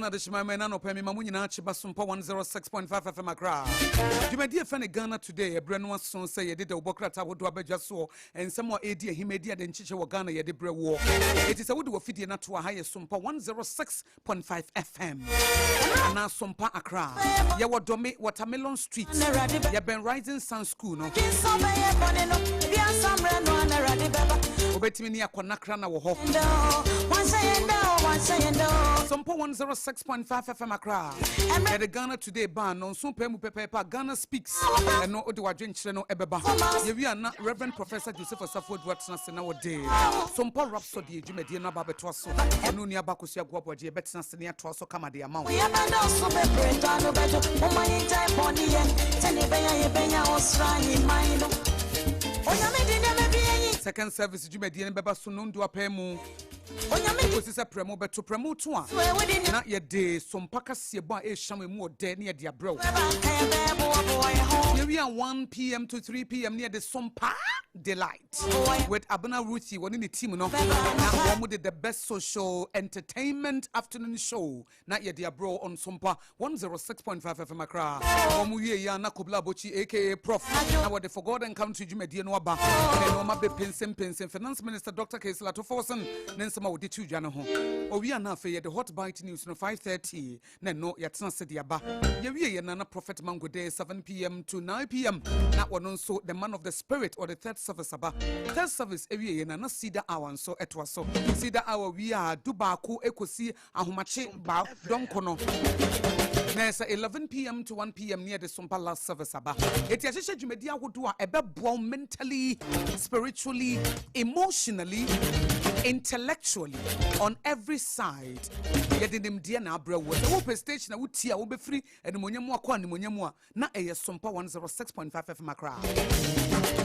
Ghana adehyema mma ɛna anɔpa yi mema mo nyinaa kye ba Sompa 106.5 FM Accra. Dwumadie fɛ ne Ghana Today ɛberɛ no aso sɛ yɛde dawubɔ krataa ahodoɔ abadwa soɔ nsɛm a ɛredi ahim ɛredi ade nkyekyɛ wɔ Ghana yɛde brɛ woɔ. Eti sɛ wode w'afidie no ato a ha yɛ Sompa 106.5 FM anaa Sompa Accra. Yɛwɔ Dome, Watermelon Street, yɛbɛn Rising Sun School no. Wobɛtumi ne akɔ Nakra na wɔ hɔ. Sompa 106.5 FM Accra. Yɛde Ghana Today baa nɔnso pɛ mu pɛpɛɛpɛ a Ghana Speaks. Ɛno wode w'adwenkyerɛ no ɛbɛba. Yɛwie a na Reverend Professor Joseph Osafo Adu atena ase na wɔde Sompa Rhapsody dwumadie no aba abɛtoa so. Ɔno nua ba Akosua Agoaboagye yɛbɛtena ase ne atoa so kama de ama wo. Yɛbɛdɔɔso bebree dɔ ano bɛdwo. Momma yɛngyae bɔne yɛ, sɛnea ɛbɛyɛ a yɛbɛnya ɔsoro ahemman no. Onyame de nneɛma bi ayi. Second service dwumadie no bɛba so nondu apaa mu Onyame de. kɔsi sɛ prɛmo bɛto. Prɛmo to a, So ɛwo de na yɛde sompa kaseɛbɔ a ɛrehyam emu ɔdɛ ne yɛde abrɛ wo. Ɛba nka yɛbɛboaboa yɛn ho. Yɛwie a 1 p.m. to 3 p.m. ne yɛde Sompa Delight with Abena Ruthie wɔne ne team no na wɔn de the best social entertainment afternoon show na yɛde abrɛ wo on Sompa 106.5 FM Accra. Wɔn wie yi a na Kobla Abochi aka Prof na wɔde For God and Country dwumadie no aba na nneɛma bɛpensenpensen Finance Minister Dr. Cassiel Ato Forson ne nsɛm a wɔde tu dwa no ho. Owie a na afei yɛde Hot Bite News no 5:30 na ɛno yɛtena ase de aba. Yɛwie yɛ nana Prophet Mango Day 7 p.m. to 9 p.m. na wɔno nso the man of the spirit or the third service aba. Third service ewie yɛ nana Cedar Hour nso ɛtoa so. Cedar Hour wie a 11 ekosi ahomakye ba dɔnko no na ɛsɛ 11 p.m. to 1 p.m. ne yɛde Sompa last service aba. Eti ahyehyɛ dwumadi ahodoɔ a ɛbɛboa wo mentally, spiritually, emotionally, intellectually, on every side. Yɛde nimdeɛ na abrɛ wo. Sɛ wopɛ station a wotie a wobɛfiri animonyam mu akɔ animonyam mu a, na ɛyɛ Sompa 106.5 FM Accra.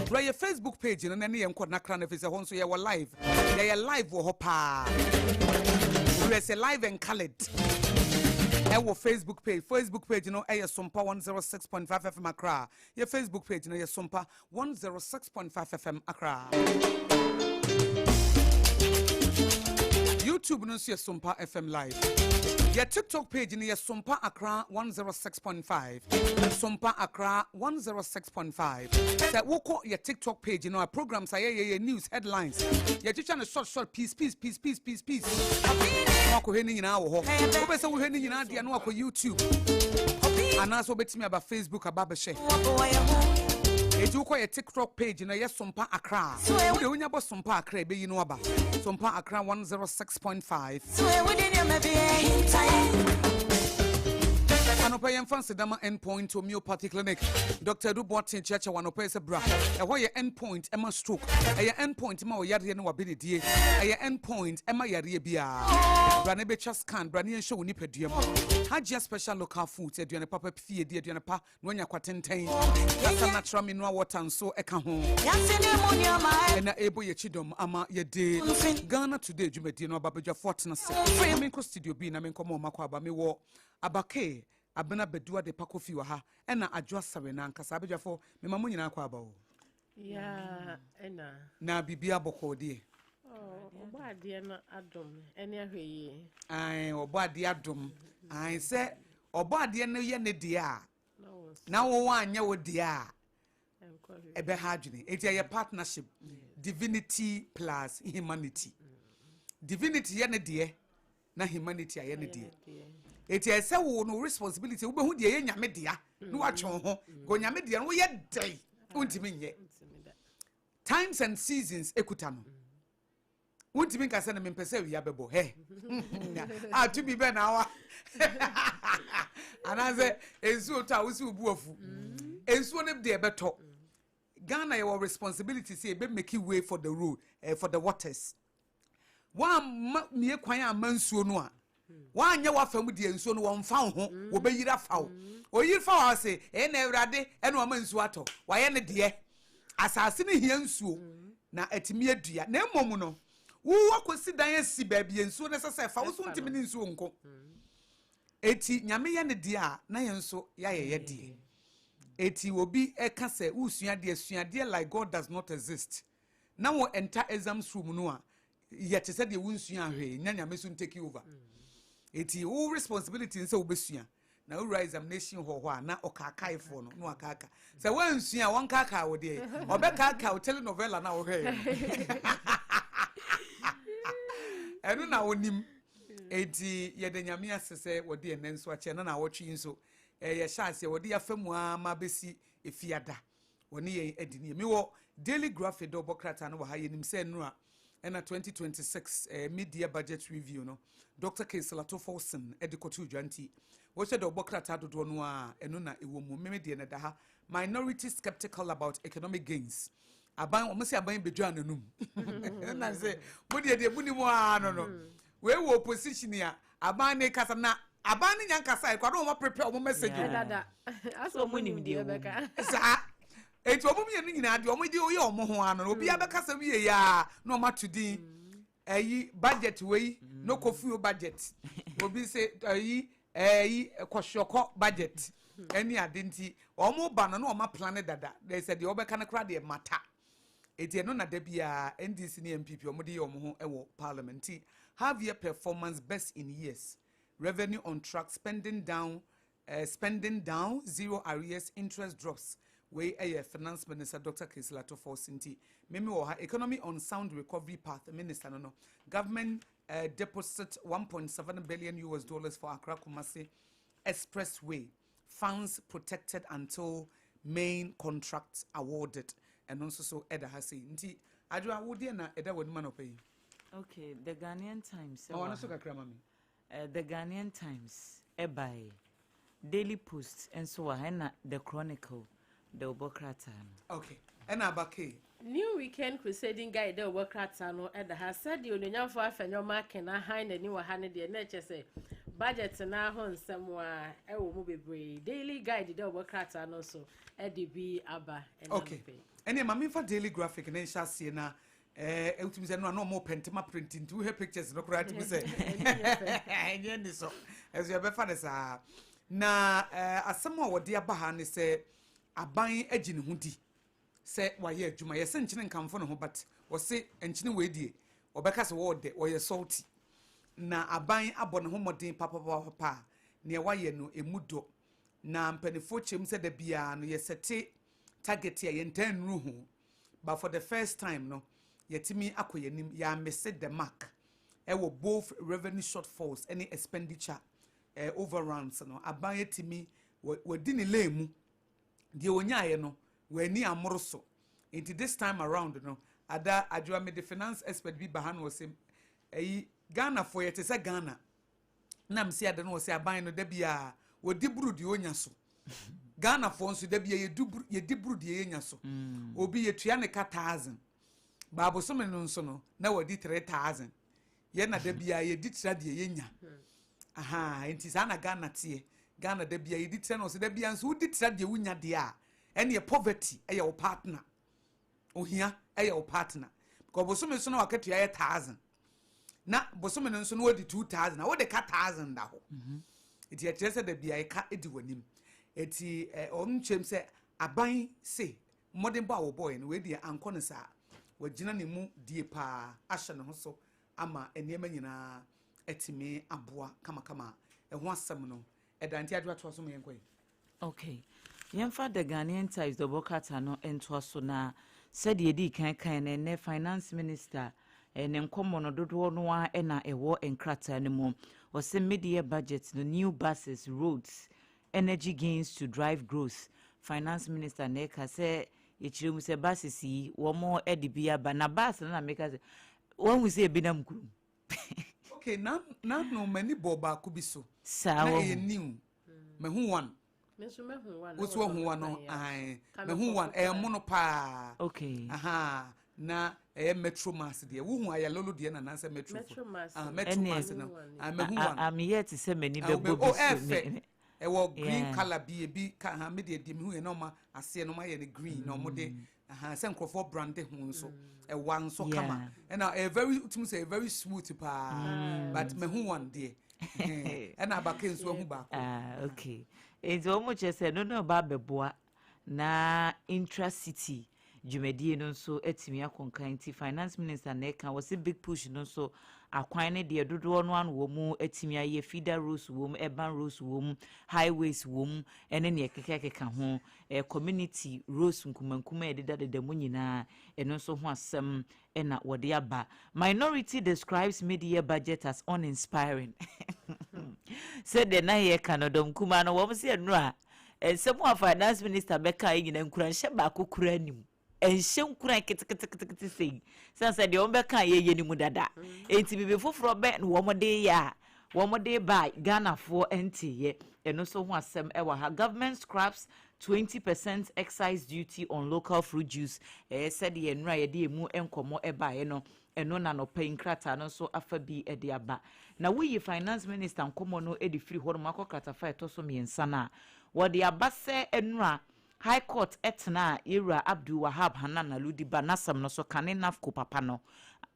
Brɛ yɛ Facebook page no na ne yɛn nkɔ Nakra no, ɛfiri sɛ hɔ nso yɛwɔ live. Yɛyɛ live wɔ hɔ paa. Wurɛ sɛ live and colored ɛwɔ Facebook page. Facebook page no ɛyɛ Sompa 106.5 FM Accra. Yɛ Facebook page no yɛ Sompa 106.5 FM Accra. YouTube no nso yɛ Sompa FM Live. Yɛ TikTok page no yɛ Sompa Accra 106.5, Sompa Accra 106.5. Sɛ wokɔ yɛ TikTok page no a, programs a yɛyɛ, yɛ news headlines, yɛtwitwa no short short, piece piece piece piece piece piece na wakɔhwɛ ne nyinaa wɔ hɔ. Wobɛ sɛ wohwɛ ne nyinaa deɛ na wakɔ YouTube anaasɛ wobɛtumi aba Facebook aba abɛhyɛ. Enti wokɔ yɛ TikTok page no, ɛyɛ Sompa Accra. Wode wonya bɔ Sompa Accra, ɛbɛyi no aba, Sompa Accra 106.5. So ɛwo de nneɛma bi ahinta yɛn. Anɔpɛ yɛmfa nsedama Endpoint Homeopathy Clinic. Dr Edu Boaten kyerɛkyerɛ wɔ anɔpɛ yi sɛ bra ɛhɔ yɛ Endpoint ɛma stroke, ɛyɛ Endpoint ma ɔyareɛ ne wabenedie, ɛyɛ Endpoint ɛma yareɛ biara. Bra ne bɛtwa scan, bra ne yɛnhyɛ wo nipadua mu. Hajia Special Local Foods, aduane papa fie di aduane pa na wanya kwatenten. Kasa Natural Mineral Water nso ɛka ho. Yase ne mu nneɛma ɛna ɛbɔ yɛkyi dɔm ama yɛde Ghana Today dwumadie no aba. Badwafoɔ atena se na menkɔ studio bi na menkɔma ɔmakɔ aba. Mewɔ Abake Abena Bɛdua de Pakofi wɔ ha ɛna Adwo Asare no ankasa. Abadwafoɔ, mema mo nyinaa kɔ aba o. Ya ɛna. Na biribi abɔkɔɔ deɛ? Ɔbɔ adeɛ no adom ɛne ahwɛ yie. Ae, ɔbɔ adeɛ adom. Ae, sɛ ɔbɔ adeɛ no yɛ ne deɛ a na wo nso na wowɔ anyɛ wo deɛ a ɛnkɔ hwee. Ɛbɛha adwene. Enti ɛyɛ partnership, divinity plus humanity. Divinity yɛ ne deɛ na humanity ayɛ ne deɛ. Eti ɛsɛ wo no responsibility, wobɛhu deɛ ɛyɛ Nyame dea na woatwe wo ho ka Onyame deɛ no woyɛ dɛn wontumi nyɛ. Ntumi da. Times and seasons ekuta no, wontumi nka sɛ no mempɛ sɛ awia bɛbɔ hɛ a tumi bɛ na awa anaasɛ nsuo tɔ a wosi wo bu afu. Nsuo no deɛ ɛbɛtɔ. Ghana yɛwɔ responsibility sɛ yɛbɛ make way for the road, for the waters. Woamma mie kwan amma nsuo no a, woanyɛ w'afa mu deɛ, nsuo no wɔmfa wo ho, wɔbɛyiri afa wo. Ɔyiri fa wo ase ɛyɛ na Awurade ɛna wama nsuo atɔ wayɛ ne deɛ. Asase no hia nsuo na atumi adua, na mmom no wowɔ kɔsi dan asi baabi a nsuo no ɛsɛ sɛ ɛfa wo so, ntumi ne nsuo nko. Eti Nyame yɛ ne deɛ a, na yɛn nso yɛayɛ yɛ deɛ. Eti obi ɛka sɛ wosua deɛ, sua deɛ like God does not exist. Na wɔ enter exams room no a, yɛ te sɛ deɛ wonsua hwee nya Nyame so ntake over. Eti wo responsibility nsɛ wobɛsua na wowura examination hall hɔ a, na ɔkaakaefoɔ no na wakaaka sɛ woansua a, wɔnkaakaa wo deɛ ɔbɛkaakaa wo telenovela na wohwɛeɛ no, ɛno na wonim. Enti yɛde Nyame ase sɛ wɔde ɛnɛ nso akyɛ na naawɔtwe yi nso yɛhyɛ aseɛ, wɔde yɛafa mu ara ma bɛsi Efiada, wɔne yɛn adi ne. Mewɔ Daily Graphic dɛ ɔbɔ krataa no wɔ ha. Yɛnim sɛ nnura ɛna 2026 mid-year budget review no, Dr. Cassiel Ato Forson ɛde kɔto dwa, nti wɔhyɛ dɛ ɔbɔ krataa dodoɔ no a, ɛno na ɛwɔ mu. Meme deɛ no da ha: "Minority skeptical about economic gains." Aban, wɔn sɛ aban bɛdwa n'anum na sɛ mo deɛ mu ni mu ara no wei wɔ opposition a, aban ne kasa na aban ne nya nkasa ɛkɔ ado, wɔn prepare wɔn message o. Dada asɛ ɔmo ɔmo nim nim deɛ deɛ ɛwɔ mu. bɛka. Saa eti wɔn mmienu nyinaa deɛ, wɔn de oyɛ wɔn ho ano no, obiara bɛkasa wie yaa na wɔn ato din ɛyi budget wei no, kofuo budget, obi sɛ ɛyi kɔhwɛkɔ budget ɛne ade. Nti wɔn ba no na wɔn aplan dada de sɛ deɛ ɔbɛka no koraa deɛ mata. Eti ɛno na da biara NDC ne NPP wɔn de yɛ wɔn ho ɛwɔ parliament. Nti "Half year performance best in years, revenue on track, spending down, zero arrears, interest drops." Wei ɛyɛ Finance Minister Dr. Cassiel Ato Forson. Nti mimi wɔ ha: "Economy on sound recovery path," minister no. "Government deposit US$1.7 billion for Accra Kumasi Expressway, funds protected until main contract awarded." Ɛno nso so ɛda ha sei. Nti Adwoa, wodeɛ na ɛda w'anim anɔpa yi? Okay, The Ghanaian Times. Ma wɔno ɛwɔ so ha. kakra ma me. The Ghanaian Times ɛbaeɛ, Daily Post nso wɔ ha, ɛna The Chronicle de ɔbɔ krataa no. Okay, ɛna Abake. New Weekend Crusading Guide dɛ ɔwɔ krataa no ɛda ha, sɛdeɛ onuonyamfoɔ Afenyo Markin ahan n'ani wɔ ha no deɛ, na ɛkyɛ sɛ budget na ho nsɛm a ɛwɔ mu bebree. Daily Guide dɛ ɔwɔ krataa no nso ɛde bi aba ɛna Okay, anɔpa yi. ɛne ma memfa Daily Graphic ne nhyɛ aseɛ na ɛwotumi sɛ no a na ɔmo pɛntema print, nti wohwɛ pictures no koraa tumi sɛ ɛnyɛ ni so. Ɛso yɛbɛfa no saa na asɛm a wɔde aba ha ne sɛ aban agyi ne ho di sɛ wayɛ adwuma. Yɛsɛ nkyene nkamfo ne ho, but wɔse nkyene wei deɛ, wɔbɛka sɛ wɔɔdɛ, wɔyɛ salty. Na aban abɔ ne ho mmɔden papapapa a nea wayɛ no emu dɔ, na mpanimfoɔ kyerɛm sɛ da biara no yɛsɛte target a yɛntaa nnuru ho, but for the first time no, yɛtumi akɔ yɛn anim, yɛamiss the mark ɛwɔ both revenue shortfalls ɛne expenditure overruns no. Aban yɛtumi wɔdi ne lane mu deɛ, onyaeɛ no wɔani amoro so. Nti this time around no, ada Adwoa, mede finance expert bi ba ha no, wɔsɛ ɛyi Ghanafoɔ yɛte sɛ Ghana nam si ade no, wɔsɛ aban no da biara wɔdi buru deɛ onya so. Ghanafoɔ nso da bia yɛdi buru deɛ yɛnya so. Obi yɛtua ne ka 1,000, baabosome no nso no na wɔdi 3,000. Yɛn na da bia yɛdi tira deɛ yɛnya aha. Nti saa na Ghana teɛ. Ghana da bia yɛdi tira, na ɔsɛ da bia nso wodi tira deɛ wonya deɛ a, ɛneɛ poverty ɛyɛ wo partner, ohia ɛyɛ wo partner, because bosome so na wakatua yɛ 1,000, na bosome no nso no wadi 2,000 na wode ka 1,000 da hɔ. Nti ɛkyerɛ sɛ da bia ɛka di w'anim. Eti ɔno kyerɛm sɛ aban se mmɔdenbɔ a wɔbɔɔɛ no, wei deɛ ankɔ no saa, wagyina ne mu die paa ahyɛ ne ho so ama nneɛma nyinaa atumi aboa kamakama. Ɛho asɛm no ɛda. Nti Adwo, atoa so ma yɛnkɔ yi. Okay, yɛmfa The Ghanaian Times de ɔbɔ krataa no ntoa so, na sɛdeɛ ɛdii kan kan no, ɛnɛ Finance Minister ne nkɔmmɔ no dodoɔ no a ɛna ɛwɔ nkrataa no mu. Ɔsɛ mid-year budget no, new buses, roads, energy gains to drive growth. Finance Minister na ɛka sɛ yɛkyerɛ mu sɛ buses yi wɔn de bi aba, na bus no na meka sɛ wɔn sɛ ebi nam kurom. Okay, na no m'ani bɔ baako bi so. Saa na wɔn ɛyɛ new, mahu one. Me nso mɛhu one. Woso ahu one no? Ae, mahu one, ɛyɛ mono paa. Aha, na ɛyɛ Metro Mass deɛ, wohu Ayalolo deɛ na nansɛ Metro Metro Mass. Ah, Metro Ɛne- Mass no. Ah, mahu one. Ameyɛ te sɛ m'ani Ah, bɛbɔ bi oh, so. ɛyɛ fɛ. Ɛwɔ green colour bi, ebi ka ha. Me deɛ mehu yɛ na ɔma aseɛ no ɔma yɛ no green na ɔmo de aha sɛ nkurɔfoɔ brande ho nso ɛwa nso kama, ɛna ɛyɛ very, tumi sɛ ɛyɛ very smooth paa. But mahu one deɛ. Ɛhɛn. Ɛna Abake nso ahu baako. Ah, okay, nti wɔn kyerɛ sɛ no na ɔba abɛboa na intra-city Dwumadie no nso atumi akɔnkan nti Finance Minister na ɛka wɔsi Big Push no nso, akwan no deɛ, dodoɔ no ano wɔ mu atumi ayɛ feeder roads wɔ mu, urban roads wɔ mu, highways wɔ mu, ɛne nea ɛkekakeka ho, community roads nkumankuma a yɛdedadeda mu nyinaa. Ɛno nso ho asɛm ɛna wɔde aba. Minority describes mid-year budget as uninspiring. Sɛdeɛ na yɛka no, dɔm kuma no wɔn sɛ ɛno a nsɛm a Finance Minister bɛka yi nyinaa, nkuranhyɛ baako kura anim, ɛnhyɛ nkuran keteketekete sei sɛn sɛ deɛ wɔn bɛka yɛyɛ ne mu dada. Eti bibi foforɔ bɛn na wɔn de yɛ a wɔn de ba Ghanafoɔ nteyɛ? Ɛno nso ho asɛm ɛwɔ ha. Government scraps 20% excise duty on local fruit juice. Sɛdeɛ nnura yɛde emu nkɔmɔ ɛbaeɛ no, ɛno na nɔpɛ nkrataa no nso afa bi de aba. Na woyi Finance Minister nkɔmɔ no de firi hɔ nom akɔ kratafa ɛtɔ so 3 no a, wɔde aba sɛ nnura High Court ɛtena a yɛwura Abdul Wahab Hanan Aludiba n'asɛm no so kane NAFCO papa no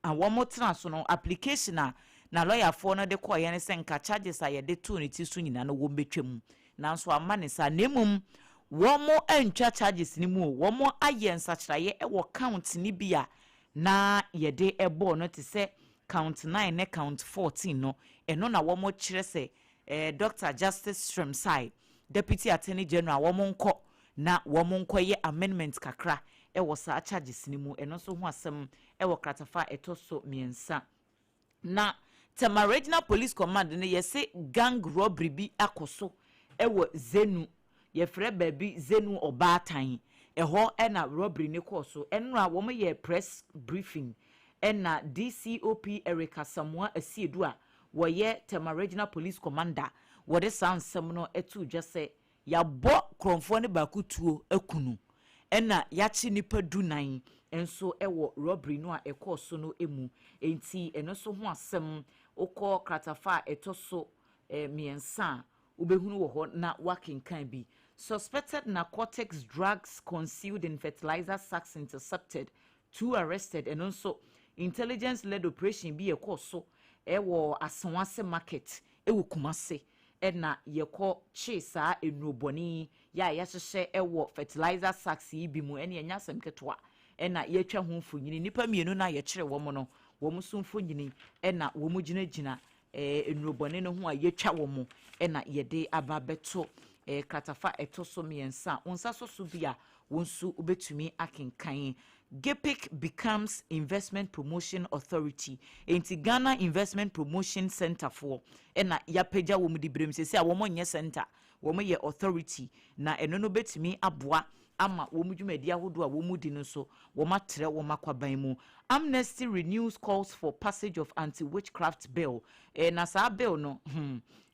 a wɔn tena so no, application a na lɔyafoɔ no de kɔɔ yɛn sɛ nka charges a yɛde too ne ti so nyinaa no wɔn bɛtwa mu, nanso ama ne sa. Na emom wɔn antwa charges no mu o, wɔn ayɛ nsakyerɛeɛ ɛwɔ count ne bi a na yɛde ɛbɔɔ no, te sɛ count 9 ne count 14 no. Ɛno na wɔn kyerɛ sɛ Dr Justice Srem-Sai, Deputy Attorney General, wɔn nkɔ na wɔn nkɔyɛ amendment kakra ɛwɔ saa charges no mu. Ɛno nso ho asɛm ɛwɔ kratafa a ɛtɔ so 3. Na Tema Regional Police Command no, yɛsɛ gang robbery bi akɔ so ɛwɔ Zenu, yɛfrɛ baabi Zenu Ɔbaatan. Ɛhɔ ɛna robbery ne kɔɔ so. Ɛnora wɔn yɛ press briefing, ɛna DCOP Erica Samoa Asiedu a wɔyɛ Tema Regional Police Commander wɔde saa nsɛm no ɛto dwa sɛ yɛabɔ kurɔmfoɔ no baako tuo akunu, ɛna yɛakye nipa 14 nso ɛwɔ robbery no a ɛkɔɔ so no mu. Nti ɛno nso ho asɛm, wokɔ kratafa a ɛtɔ so 3 a, wobɛhunu wɔ hɔ na wakenkan bi. Suspected narcotics drugs concealed in fertilizer sacks intercepted, two arrested. Ɛno nso intelligence led operation bi ɛkɔɔ so ɛwɔ Asawase Market ɛwɔ Kumase, ɛna yɛkɔ kye saa nnurobɔne yɛ a yɛahyehyɛ ɛwɔ fertilizer sacks yi bi mu. Ɛne ɛnyɛ asɛm ketewa. Ɛna yɛatwa ho mfonyini, nnipa mmienu no a yɛkyerɛ wɔn no, wɔn nso mfonyini ɛna wɔn gyinagyina nnurobɔne no ho a yɛatwa wɔn, ɛna yɛde aba bɛto kratafa ɛtɔ so 3. Wɔn nsa so bi a wɔn nso wobɛtumi akenkan. GIPC becomes Investment Promotion Authority. Nti Ghana Investment Promotion Center foɔ ɛna yɛapagya wɔn de berem sɛsɛ a wɔn nyɛ center, wɔn yɛ authority, na ɛno no bɛtumi aboa ama wɔn dwumadi ahodoɔ a wɔn di no nso wɔn atrɛ wɔn akwaban mu. Amnesty renews calls for passage of anti-witchcraft bill. Na saa bill no,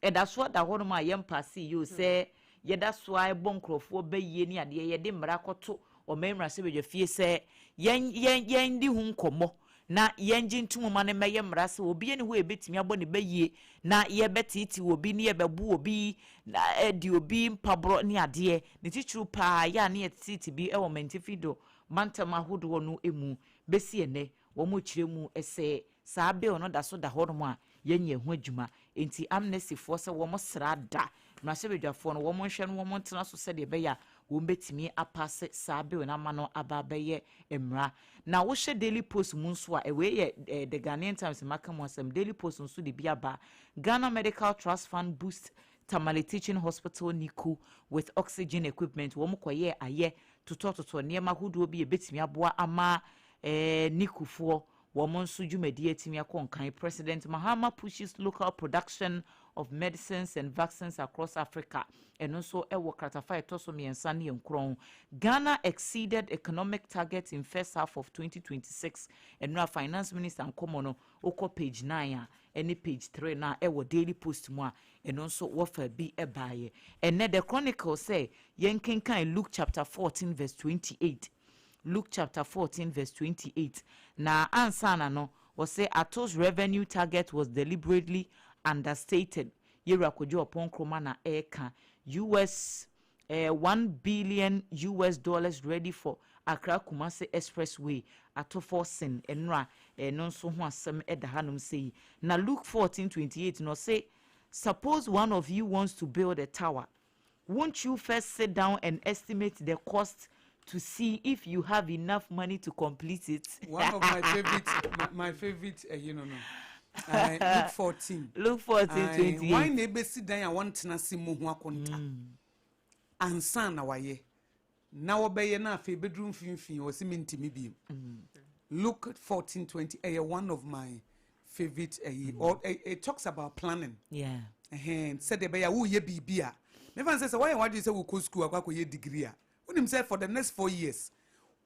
ɛda so da hɔnom a yɛn pass yi o, sɛ yɛda so a ɛbɔ nkurɔfoɔ bɛyie ne adeɛ. Yɛde mmara kɔto ɔman mmarahyɛbadwa fie sɛ yɛn yɛn yɛn di ho nkɔmmɔ na yɛn gye ntum ma ne mmɛyɛ mmara sɛ obi ani hɔ a ebɛtumi abɔ ne bɛyie na yɛbɛteete obi ne yɛbɛbo obi na ɛdi obi mpaborɔ ne adeɛ ne titiriw paa yɛ a ne yɛteete bi ɛwɔ mɛntifi do mantam ahodoɔ no mu. Bɛsi ɛnɛ wɔn kyerɛ mu sɛ saa bill no da so da hɔnom a yɛnyɛ ho adwuma. Nti Amnestyfoɔ sɛ wɔn sra da mmarahyɛbadwafoɔ no wɔn nhwɛ no, wɔn ntena so sɛdeɛ ɛbɛyɛ a wɔn bɛtumi apass saa bill no ama no aba abɛyɛ mmara. Na wohyɛ Daily Post mu nso a, ɛwei yɛ The Ghanaian Times maka mu asɛm. Daily Post nso de bi aba. Ghana Medical Trust Fund boost Tamale Teaching Hospital NICU with oxygen equipment. Wɔn kɔyɛ ayɛ totɔtotɔ nneɛma ahodoɔ bi a ebɛtumi aboa ama NICU foɔ wɔn nso dwumadie atumi akɔ nkan. President Mahama pushes local production of medicines and vaccines across Africa. Ɛno nso ɛwɔ kratafa ɛtɔ so 3 ne 9. Ghana exceeded economic target in first half of 2026. Ɛno a Finance Minister nkɔmɔ no, wokɔ page 9 a ɛne page 3 na ɛwɔ Daily Post mu a, ɛno nso wɔfa bi ɛbaeɛ. Ɛnɛ The Chronicle sɛ yɛnkenkan Luke chapter 14 verse 28. Luke chapter 14 verse 28. Na ansa na no, wɔsɛ Ato's revenue target was deliberately understated. Yɛwura Kodwo Ɔpɔn Nkroma na ɛreka. US US$1 billion ready for Accra Kumasi Expressway. Atofo sin ɛnora ɛno nso ho asɛm ɛda hanom sɛ na Luke 14:28 no say, "Suppose one of you wants to build a tower, won't you first sit down and estimate the cost To see if you have enough money to complete it. One of my favorite, my favorite, Luke 14. Luke 14 28. Hwan na ebesi dan a wɔntena ase mu ho akonta ansa na wayɛ na wɔbɛyɛ na afei beduru mfimfini wɔsi mi ntumi biem? Luke 14:20 ɛyɛ one of my favorite ɛyi or it talks about planning. Ɛhɛn, sɛdeɛ ɛbɛyɛ a woyɛ biribi a mefa sɛ wɔyɛ wadwene sɛ wokɔ school akɔ akɔyɛ degree a, wonim sɛ for the next 4 years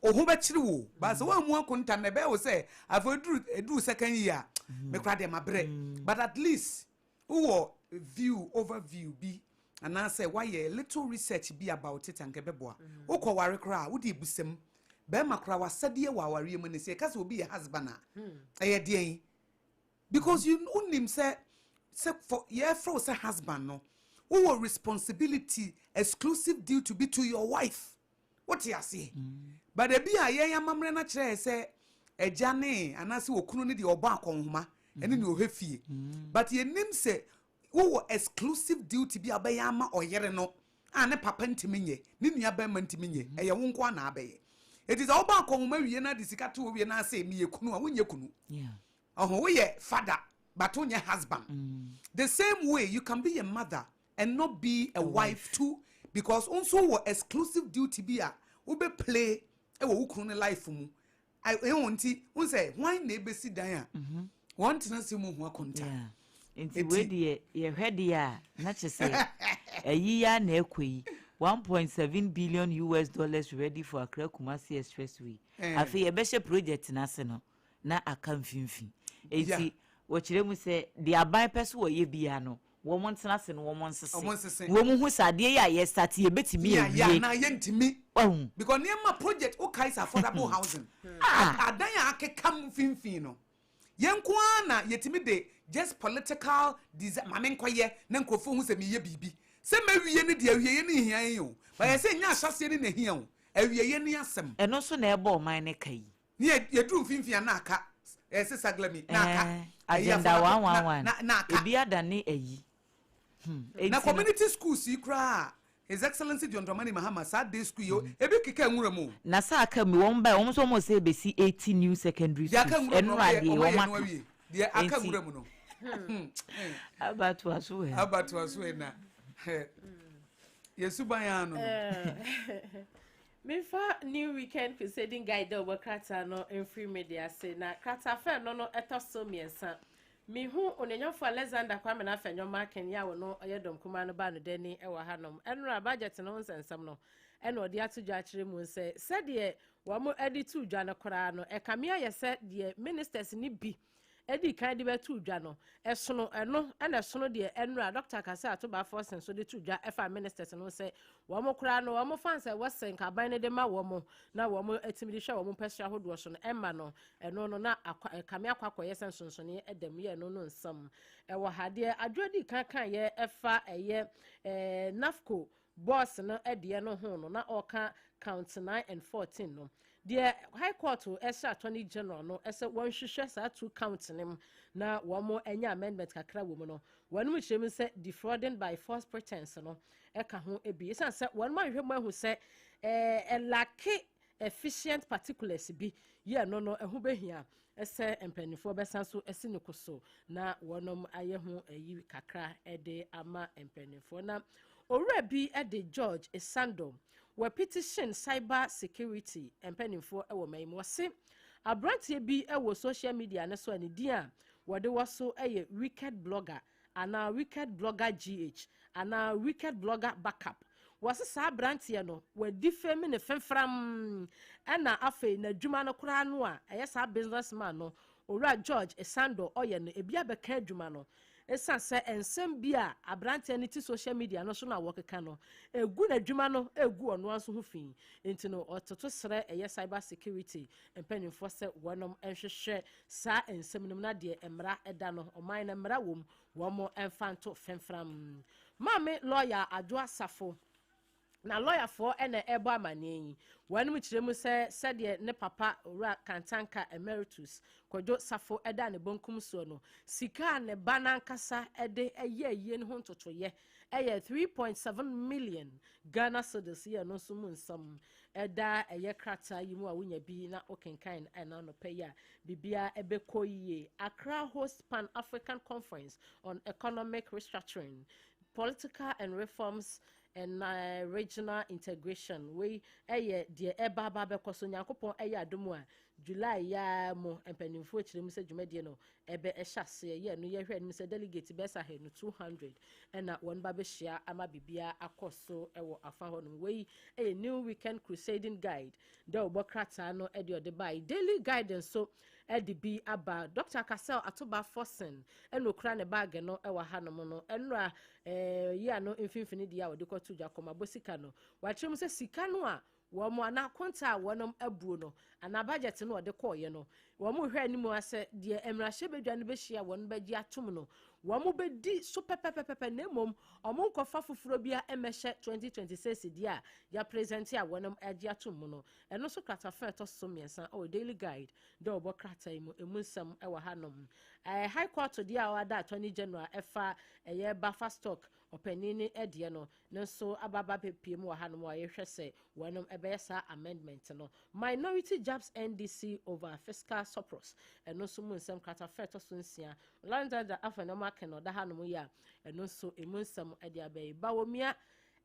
wo bɛkyere wo ba sɛ woamu akonta na ɛbɛyɛ wo sɛ afei eduru second year a, mekora deɛ mabrɛ. But at least wowɔ view, overview bi anaasɛ woayɛ little research bi about it, anka ɛbɛboa. Wokɔ ware koraa a, wode ebusam bɛrima koraa wasɛdeɛ wɔ awareɛ mu ne sɛ yɛka sɛ obi yɛ husband a, ɛyɛ deɛn? Because you wonim sɛ for yɛfrɛ wo sɛ husband no, wowɔ responsibility, exclusive duty bi to your wife. Wote aseɛ? But ebi a yɛn amammerɛ no kyerɛ yɛ sɛ agya ne anaasɛ okunu ne deɛ ɔbɔ akɔnhoma ɛne ne ɔhwɛ fie, but yɛnim sɛ wowɔ exclusive duty bi a wobɛyɛ ama ɔyere no a ne papa ntumi nyɛ, ne nua bɛrima ntumi nyɛ. Ɛyɛ wo nko ana abɛyɛ. Ɛti sɛ wobɔ akɔnhoma wie na de sika to wɔ wie na asɛ meyɛ kunu a, wonyɛ kunu. Ɔho woyɛ father but wonyɛ husband. The same way, you can be a mother and not be a wife too, because nso wɔ exclusive duty bi a wobɛ play ɛwɔ wo kunu ne life mu. Ɛwɔ nti n sɛ hwan na ebesi dan a wɔn tena se mu ho akonta? Nti wei deɛ, yɛhwɛ deɛ a na kyerɛ sɛ ɛyi ya na ɛkɔ yi, US$1.7 billion ready for Accra Kumasi Expressway. Afei yɛbɛhyɛ project n'ase no na aka mfimfini. Eti wɔkyerɛ mu sɛ deɛ aban pɛ so wɔyɛ bia no, wɔn ntena ase no, wɔn nsese. Wɔn nsese. Wɔn ho sɛ adeɛ yi a yɛ start, yɛbɛtumi yɛ awie. Na yɛntumi. Ɔhun. Because nneɛma project wokae sɛ affordable housing adan a akeka mu mfimfini no, yɛn nko ara na yɛtumi de just political design maame nkɔyɛ na nkurɔfoɔ hu sɛ meyɛ biribi sɛ mɛwie no deɛ, awieɛ no hia yɛn o, ba yɛ sɛ nyɛ ahyɛseɛ no na hia o, awieɛ no asɛm. Ɛno nso na ɛbɔ ɔman ne ka yi. Ne yɛduru mfimfini a, na aka ɛsɛ saglemi na aka ɛɛ ɛyɛ agenda affordable 111. Na aka. Ebi adane ayi. Na Enti no- community schools yi koraa, His Excellency John Dramani Mahama saa day school yi o, ebi keka nwura mu o. Na saa aka mi wɔn ba wɔn nso wɔn sɛ ebesi 80 new secondary Deɛ aka schools. nwura mu no, Ɛno adeɛ ɔmo ayɛ wɔn no aka. awie. Deɛ aka Enti- nwura mu no. Abatoa so ɛ. Abatoa so ɛ na yɛsu ban ano no. Memfa New Weekend Crusading Guide dɛ ɔbɔ krataa no mfiri media ase na krataa fɛ no ɛtɔ so mmiɛnsa. Mihu Onuonyamfo Alexander Kwame Afenyo Markin yɛ a wɔno ɔyɛ dɔm kuma no ba no dani ɛwɔ hanom. Ɛnora budget no ho nsɛnsɛm no ɛna ɔde ato dwa akyerɛ mu sɛ sɛdeɛ wɔn de to dwa no koraa no, ɛkame ayɛ sɛ deɛ ministers ni bi ɛdi kan de bɛto dwa no ɛsono ɛno, ɛna ɛsono deɛ ɛnora Dr. Kase Atoba Forson so de to dwa ɛfa ministers no sɛ wɔn koraa no, wɔn fan sɛ wɔsɛ nkaban no de ma wɔn na wɔn atumi de hwɛ wɔn mpɛsua ahodoɔ so no ɛma no ɛno no na akɔ ɛkame akɔ akɔyɛ sɛ nsonsonoeɛ ɛdam yɛ ɛno no. Nsɛm ɛwɔ ha deɛ adwo di kan kan yɛ ɛfa ɛyɛ NAFCO boss no ɛdeɛ no ho no na ɔka count 9 and 14 no deɛ, High Court ɛhyɛ Attorney General no ɛsɛ wɔnhwehwɛ saa two count ne mu na wɔn anya amendment kakra wɔ mu no. Wɔn mu kyerɛ mu sɛ defrauding by false pretense no ɛka ho ebi, esan sɛ wɔn mu ahwehwɛ mu ahu sɛ ɛlack efficient particulars bi yɛ no ɛho behia ɛsɛ mpanimfoɔ bɛsan so ɛsi ne ko so na wɔnom ayɛ ho ɛyi kakra ɛde ama mpanimfoɔ. Na owura bi ɛde George Esando wɔ petition cyber security mpanimfoɔ ɛwɔ man mu. Wɔse aberanteɛ bi ɛwɔ social media ne so a ne din a wɔde wɔ so ɛyɛ Wicked Blogger anaa Wicked Blogger GH anaa Wicked Blogger Backup. Wɔse saa aberanteɛ no wɔadi fam ne femfram, ɛna afei n'adwuma no koraa no a ɛyɛ saa businessman no, Owura George Esando, ɔyɛ no ebi abɛka adwuma no, ɛsiane sɛ nsɛm bi a aberanteɛ no ti social media no so no a wɔkeka no egu n'adwuma no, egu ɔno nso ho fi. Nti no ɔtoto srɛ ɛyɛ cyber security mpanimfoɔ sɛ wɔnom nhwehwɛ saa nsɛm no mu na deɛ mmara ɛda no ɔman no mmara wɔ mu, wɔn mfa nto femfram. Maame lawyer Adwo Asafo. Na lɔyafoɔ na ɛrebɔ amanneɛ yi. Wɔnom kyerɛ mu sɛ sɛdeɛ ne papa Owura Kantanka Emeritus Kwadwo Safo da ne bonkum soɔ no, sika a ne ba no ankasa de yɛ ayie no ho ntotoeɛ yɛ 3.7 million Ghana cedis yɛ ɛno nso mu nsɛm ɛda ɛyɛ krataa yi mu a wonya bi na wokenkan ɛna anɔpa yi a biribiara ɛbɛkɔ yie. Accra hosts Pan-African Conference on Economic Restructuring, Political and Reforms and Regional Integration. Wei ɛyɛ deɛ ɛba aba abɛkɔ so. Nyankopɔn ɛyɛ adom a July yi ara mu mpanimfoɔ kyerɛ mu sɛ dwumadie no ɛbɛ ɛhyɛ aseɛ. Yɛ no yɛhwɛ anim sɛ delegate bɛyɛ sɛ ahanu 200 ɛna wɔn ba bɛhyia ama biribiara akɔ so ɛwɔ afa hɔ nom. Wei ɛyɛ New Weekend Crusading Guide dɛ ɔbɔ krataa no ɛde ɔde bae. Daily Guide nso ɛde bi aba. Dr. Cassel Atoba Forson ɛna okura ne baage no ɛwɔ hanom no. Ɛnora yi ano mfimfini deɛ a wɔde kɔto dwa kɔmabɔ sika no. Wakyerɛ mu sɛ sika no a wɔn anaa konta a wɔn abuo no anaa budget no wɔde kɔɔyɛ no, wɔn hwɛ anim asɛ deɛ mmarahyɛbadwa no bɛhyia wɔn bɛgye atom no, wɔn bɛdi so pɛpɛpɛpɛ, na mmom wɔn nkɔfa foforɔ bi a mmɛhyɛ 2026 deɛ a yɛapresent a wɔn agye atom mu no. Ɛno nso kratafa ɛtɔ so 3 ɛwɔ Daily Guide dɛ ɔbɔ krataa yi mu emu nsɛm ɛwɔ hanom. High Court deɛ a ɔada Attorney General ɛfa ɛyɛ buffer stock ɔpanin ne ɛdeɛ no ne nso ababa pepie mu wɔ hanom a yɛhwɛ sɛ wɔnom ɛbɛyɛ saa amendment no. Minority jabs NDC over fiscal surplus, ɛno nso mu nsɛm kratafa ɛtɔ so 6. London afa nneɛma aka na ɔda hanom yi a ɛno nso emu nsɛm ɛde abɛyi. Bawumia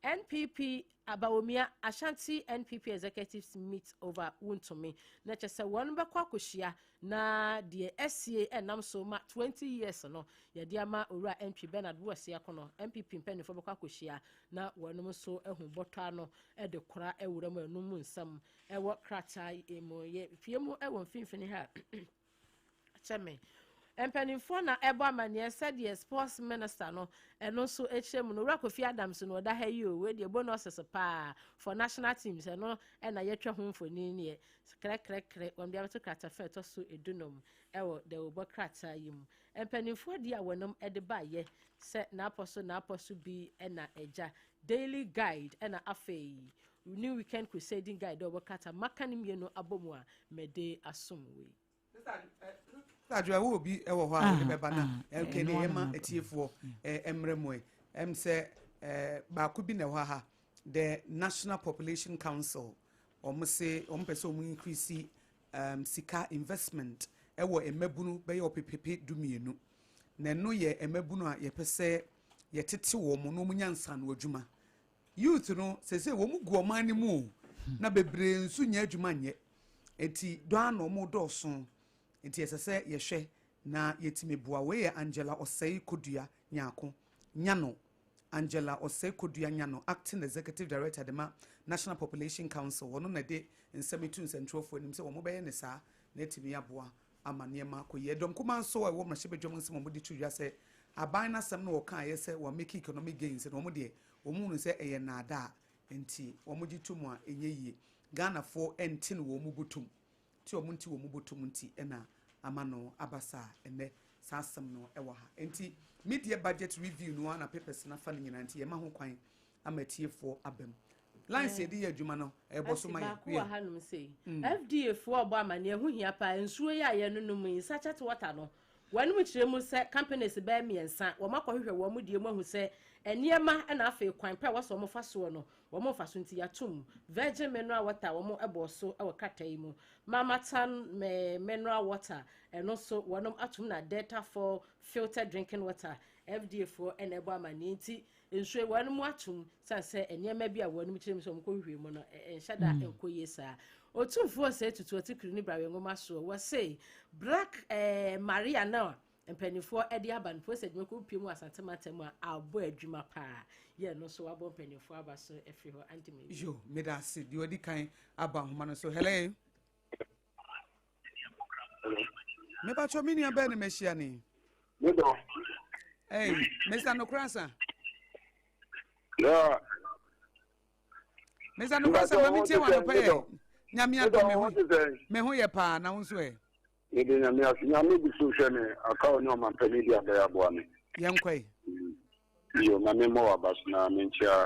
NPP, Bawumia Ashanti NPP executives meet over Wontumi, na kyerɛ sɛ wɔn bɛkɔ akɔhyia na deɛ ɛsie ɛnam so ma 20 years no yɛde ama Owura Ntwi Bernard Boasiako no. NPP mpanimfoɔ bɛkɔ akɔhyia na wɔn nso ahu bɔtɔ ano de kora awura mu. Ɛnum mu nsɛm ɛwɔ krataa yi mu. Yɛ pie mu ɛwɔ mfimfini ha kyɛ me mpanimfoɔ na ɛbɔ amanneɛ sɛdeɛ sports minister no ɛno nso akyerɛ mu no. Owura Kofi Adams no ɔda ha yi o. Wei deɛ bonuses paa for national teams, ɛno ɛna yɛtwa ho mfonin neɛ krɛkrɛkrɛ wɔn de abɛto kratafa ɛtɔ so 15 ɛwɔ dɛwobɔ krataa yi mu. Mpanimfoɔ deɛ a wɔnom ɛde baayɛ sɛ n'apɔ so bi ɛna ɛgya Daily Guide ɛna afei New Weekend Crusading Guide ɛwɔ krataa maka ne mmienu abɔ mu a mɛde asom wei. Adwoa, wo obi wɔ hɔ a wode bɛba na ɛkɛ ne yɛma atiefoɔ mmerɛ mu ɛm sɛ baako bi na ɛwɔ ha, the National Population Council, wɔn se wɔn pɛ sɛ wɔn increase sika investment ɛwɔ mmabunu bɛyɛ 12,000,000, na ɛno yɛ mmabunu a yɛpɛ sɛ yɛtete wɔn na wɔn nya nsano adwuma. Youth no sese wɔn gu ɔman no mu o, na bebree nso nyɛ adwuma nyɛ, eti dɔn ano wɔn dɔɔso, nti ɛsɛ sɛ yɛhwɛ na yɛtumi boa. Wei yɛ Angela Ɔsɛe Kodua Nyaako Nyano, Angela Ɔsɛe Kodua Nyano, acting executive director de ma National Population Council. Wɔn na de nsɛm etu nsɛntwerɛfoɔ anim sɛ wɔn bɛyɛ ne saa na etumi aboa ama nneɛma akɔ yie. Ɛdɔm kumaa nso a ɛwɔ mmarahyɛbadwam nsɛm a wɔde to dwa sɛ aban n'asɛm no wɔka ayɛ sɛ wɔn make economic gains na wɔn deɛ wɔn hunu sɛ ɛyɛ nnaadaa, nti wɔn gye to mu a ɛnyɛ yie. Ghanafoɔ ɛnte no wɔn mu bɔtɔm ti wɔn nti wɔn mu bɔtɔm, nti ɛna ama no aba saa. Ɛnɛ saa asɛm no ɛwɔ ha, nti media budget review no ana papers nafa no nyinaa, nti yɛma ho kwan ama atiefoɔ aba mu. Lines yɛde yɛ adwuma no ɛbɔ so ma yɛ. Baako wɔ hanom sei, FDA foɔ ɔbɔ amanneɛ ho hia paa. Nsuo yi a yɛnonom yi, sachet water no, wɔn mu kyerɛ mu sɛ companies bɛyɛ 3 wɔn akɔhwehwɛ wɔn mu deɛ mu ahu sɛ nneɛma ɛna afei kwan pɛ wɔsɔ wɔn fa soɔ no wɔn mfa so, nti yɛatom Virgin Mineral Water wɔn ɛbɔ so ɛwɔ krataa yi mu, Mamatan Mineral Water ɛno nso wɔn atom, na Delta 4 filtered drinking water. FDA foɔ ɛna ɛbɔ amanneɛ, nti nsuo yi wɔn mu atom san sɛ nneɛma bi a wɔn kyerɛ mu sɛ wɔn kɔ hwehwɛ mu no nhyɛ da nkɔ yie saa. Otumfoɔ sɛ tutu ɔte ne brawe nwoma soɔ wɔse Black Maria no a mpanimfoɔ de aba no polisi adwuma kɔ pie mu Asantematam a abɔ adwuma paa yɛ no nso wabɔ mpanimfoɔ aba so afiri hɔ antimi. Yo, meda ase. Deɛ ɔdi kan aba ahoma no so, hello. Mebatwɛ me nua bɛɛ ne mahyia ne. Medɔ. Hey, Mr. Nokrasa. Yeah. Mr. Nokrasa, ma metie wa nɔpɛ yɛ. Nyame adɔ me ho yɛ paa, na wo nso ɛ? Mede Nyame ase. Nyame gu so hwɛ me aka wo ne ɔmampani de abɛyɛ aboa me. Yɛnkɔ yi. Yo, ma memmɔ w'aba so na menkyia.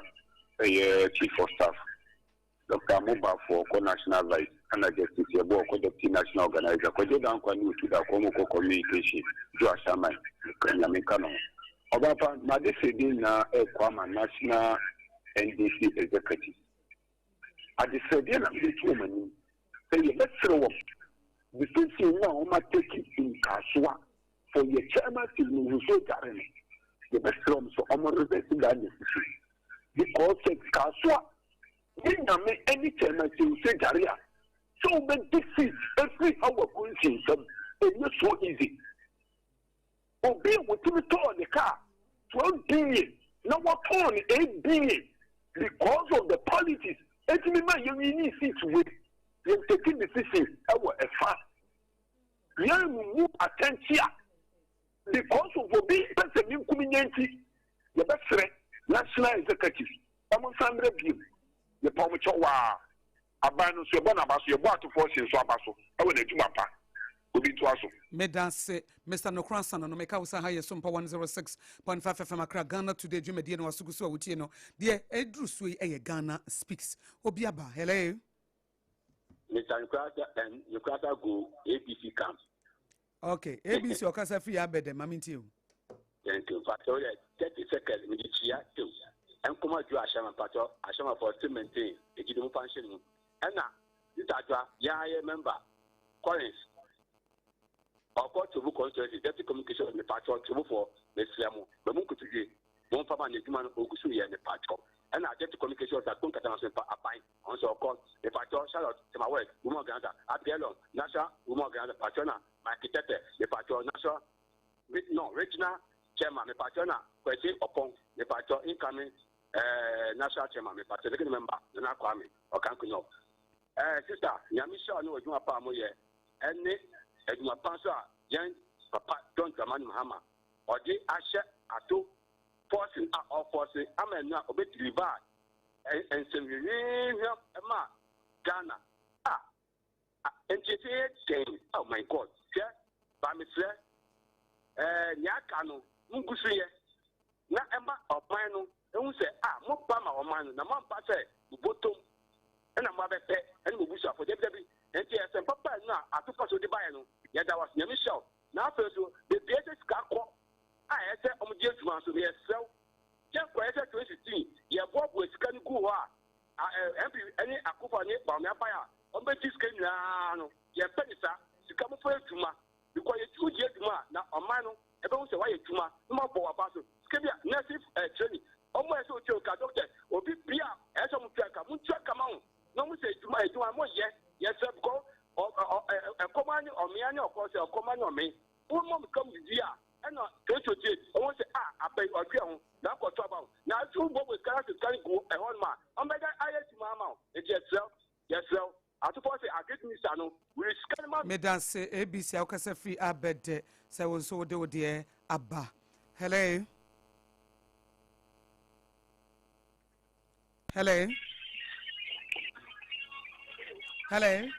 Ɛyɛ Chief of Staff, Doctor Amobafoɔ ɔkɔ National Vice, ɛna Justice Yeboah ɔkɔ Deputy National Organizer, Kwadwo Dankwa ne Otu Darko wɔn kɔ Communication, Joe Asaman, Nyame nka ne ho. Ɔbaapa, m'adesrɛdeɛ nyinaa ɛrekɔ ama National NDC Executive. Adesrɛdeɛ na mede to wɔn anim sɛ yɛbɛsrɛ wɔn decision no a wɔn atake in Kasoa for yɛ chairman Stephen Owusu Agyare no, yɛbɛsrɛ wɔn sɛ wɔn reverse that decision because sɛ Kasoa ne Nyame ne chairman Stephen Owusu Agyare a, sɛ wobɛgye seat afiri Hawa Koomson nsam ɛnyɛ so easy. Obi a wɔtumi tɔɔ ne car 12 billion na wɔtɔn no 8 billion because of the politics ɛtumi ma yɛwini seat wei, yɛn take decision ɛwɔ ɛfa yɛn mu atɛnkyea because of obi pɛ sɛ ne nkumi nyɛ nti, yɛbɛsrɛ national executive ɔmo nsan mmerɛ biem, yɛpa ɔmo kyɛw waa. Aban no nso yɛbɔ n'aba so, yɛbɔ atofoɔ hye nso aba so wɔ n'adwuma pa. Obi ntoa so. Medase Mister Nokora Asano no meka wo sɛ ha yɛ Sompa 106.5 FM Accra Ghana Today dwumadie no waso gu so a wotie no deɛ ɛduru so yi ɛyɛ Ghana Speaks. Obi aba. Hello. Mister Nkrasah go ABC camp. Okay, ABC ɔkasa firi abɛdɛ ma mentie o. Thank you. Mpatsɔ yɛ 30 seconds mede kyia tew. Nkɔmɔ adwo ahyɛma mpatsɔ ahyɛma for still maintain egyidi mo fa nhyɛ ne mu. Ɛna Sister Adwoa yɛn ayɛ member Collins ɔkɔ Trobu constituency deputy communication mepatsɔ Trobufoɔ mesrɛ mo ma mu nkotodwe mo nfa ma n'adwuma no ogu so yɛ mepatsɔ. Ɛna deputy communication officer Konkata nso mepa aban ɔno nso ɔkɔ mepatsɔ Charlotte Tema West woman organizer Abigail National woman organizer mepatsɔ na Mike Tete mepatsɔ national no regional chairman mepatsɔ na Kwesi Opong mepatsɔ incoming national chairman mepatsɔ executive member Nana Kwame Okanku North. Sister Nyame hyira ne adwuma pa a moyɛ ɛne adwuma pa nso a yɛn papa John Dramani Mahama ɔde ahyɛ ato forcing a ɔforce ama ɛno a ɔbɛ deliver nsɛmhwehwehwɛ ma Ghana a nti sɛ yɛ den. Oh my God, hwɛ ba mesrɛ nea aka no mungu so yɛ na ɛma ɔman no ehu sɛ a mo ba ma ɔman no na mo ampa sɛ mo bɔtɔm ɛna mo abɛpɛ ɛne mo busuafo dabi dabi. Nti ɛsɛm papa no a atofa so de baeɛ no yɛda wase Nyame hyɛ wo. Na afei nso beebi ɛsɛ sika kɔ a ɛsɛ ɔmo di adwuma nso no yɛsrɛ wo yɛnkɔ ɛsɛ 2016 yɛboaboa sika no gu hɔ a MP ɛne Akufo ne Bawumia abae a ɔmo bɛgye sika nyinaa no yɛmpɛ ne saa sika mo fa adwuma because yɛtu di adwuma a na ɔman no ɛbɛhu sɛ wayɛ adwuma na mo abɔ waba so sika bi a nursing training ɔmo ɛsɛ otua ka doctor obi bia ɛsɛ ɔmo tua ka mo ntua ka ma ho na ɔmo sɛ adwuma adwuma mo yɛ yɛsɛ because ɛkɔm ne ɔmea ne ɔkɔ sɛ ɔkɔm ne ɔme wɔn mo sika mo didi a ɛna 2028 ɔmo sɛ a abɛn ɔdwe ho na akɔtɔ aba ho na aso bɔ bɔ sika na sika gu ɛhɔ nom a ɔmo bɛda ayɛ adwuma ama wo. Nti yɛsrɛ yɛsrɛ atofo sɛ agric minister no wuli sika no ma. Medase ABC a wokasa firi abɛdɛ sɛ wo nso wode wo deɛ aba. Hello. Hello. Hello.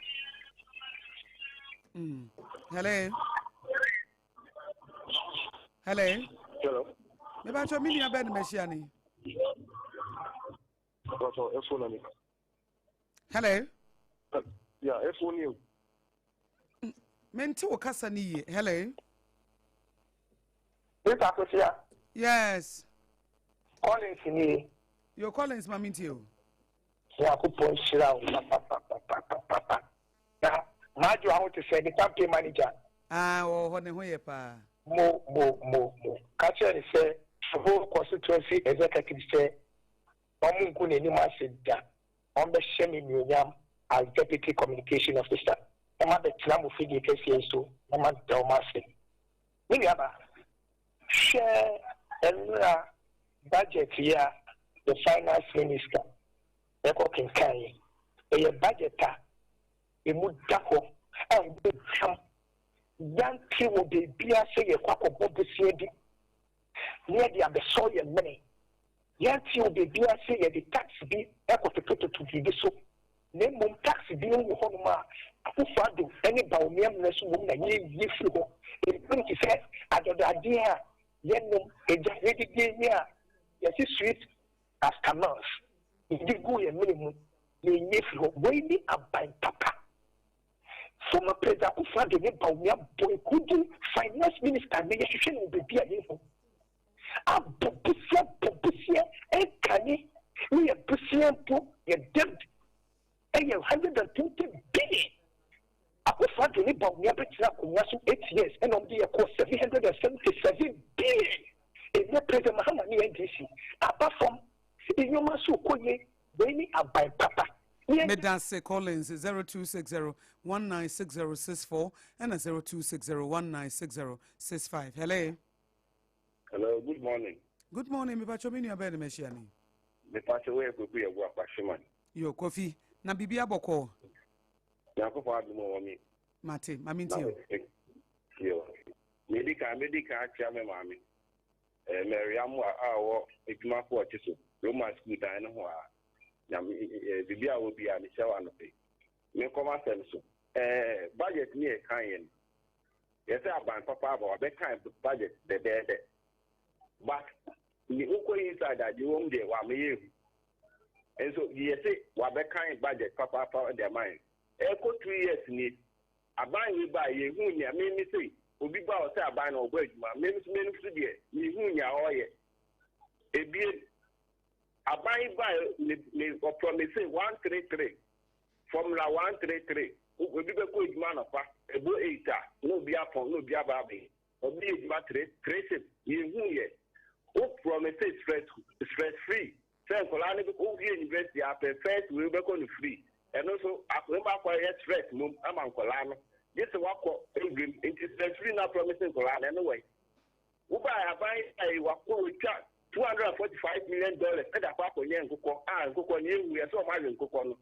Hello. Hello. Hello. Me ba cho me nua ben me hia ni. Pastor, efo na ni. Hello. Yeah, efo ni o. Mente wo kasa ni ye. Hello. Mr. Akosia. Yes. Collins ni. Yo Collins ma mintie o. Nyankopɔn hyira wo papa papa papa papa. Na maajo aho te sɛ ne campaign manager. Ah, wɔ hɔ ne ho yɛ paa. Mo mo mo mo. Ka kyerɛ ne sɛ whole constituency executive sɛ ɔmo ngu n'anim ase da. Ɔmbɛhyɛ me nuonyam as deputy communication officer. Na mabɛtena mo fidie kɛseɛ yi so na mada ɔmo ase. Me nuaba, hwɛ nnora budget yi a the finance minister ɛkɔ kenkan yi. Ɛyɛ budget a emu da hɔ a ɛbɛhwam yante wɔ beebi a sɛ yɛkɔ akɔbɔ bosia bi na yɛde abɛsɔ yɛn mene. Yante wɔ beebi a sɛ yɛde tax bi ɛkɔtotototo biribi so. Na mmom tax bi wɔ hɔnom a Akufo-Addo ne Bawumia mmerɛ so wɔ mu na yɛyi firi hɔ. Ebi te sɛ adɔdɔadeɛ a yɛnom agya yɛdidi yi a yɛsi sweet as camels. Yɛde guu yɛn mene mu na yɛnyi afiri hɔ. Wei ne aban papa. Former President Akufo Addo ne Bawumia bɔ ekuo din Finance Minister nnɛ yɛhwehwɛ no wɔ baabi a yɛnhu. Abɔ bosea bɔ bosea ɛnkane ne yɛ bosea mpo yɛ debt ɛyɛ 120 billion. Akufo Addo ne Bawumia bɛtena akonnwa so 8 years ɛna wɔn de yɛ kɔɔ 777 billion. Ɛnnɛ President Mahama ne NDC aba fam, nneɛma nso rekɔ yie. Wei ne aban papa. Medase Collins. 0260 196064 ɛna 0260 196065. Hello. Hello, good morning. Good morning. Mepakyɛ, me nua bɛɛ ne mahyia ni? Mepakyɛ, woyɛ Kwaku yɛ bu Akwahyeman. Yo, Kofi, na biribi abɔkɔɔ? Nyankopɔn adom wɔ me. Mate, ma mentie o. Yo. Medi kan akyia me maame. Mary Amoa a ɔwɔ adwumafo ɔte so Roma school dan no ho a nyame biribi a wɔ bi a mehyɛ wɔ anɔpɛ. Menkɔm asɛm so. Budget ne yɛ kan yɛ no. Yɛsɛ aban papa aba wabɛkan budget dɛdɛɛdɛ. But ne wokɔ inside a, deɛ wɔm deɛ wamɛyɛ ehu. Nso yɛsɛ wabɛkan budget papaapa de ama yɛn. Ɛkɔ 2 years nie. Aban wei ba, yɛhu nea meme sɛ obi ba ɔsɛ aban na ɔbɔ adwuma, meme so mene so deɛ mehu nea ɔreyɛ. Ebie aban ba ne ɔpromise 1-3-3 formula, 1-3-3. Obi bɛkɔ adwuma anɔpa ɛbɔ 8 a, na obi apɔn na obi aba abɛyɛ obi yɛ adwuma three three shift, yɛhu yɛ. O promise stress free sɛ nkɔlaa no bɛkɔ wowie university apɛ first wei bɛkɔ no free. Ɛno nso akɔyɛ akɔ yɛ stress mom ama nkɔlaa no gye sɛ wakɔ ewiem. Nti stress free na promise nkɔlaa no, ɛno wɔ wobaa aban ayi wakɔ wotwa $245 million ɛde akɔ akɔnyɛ nkokɔ a nkokɔ no yɛhu yɛ sɛ ɔmo awe nkokɔ no.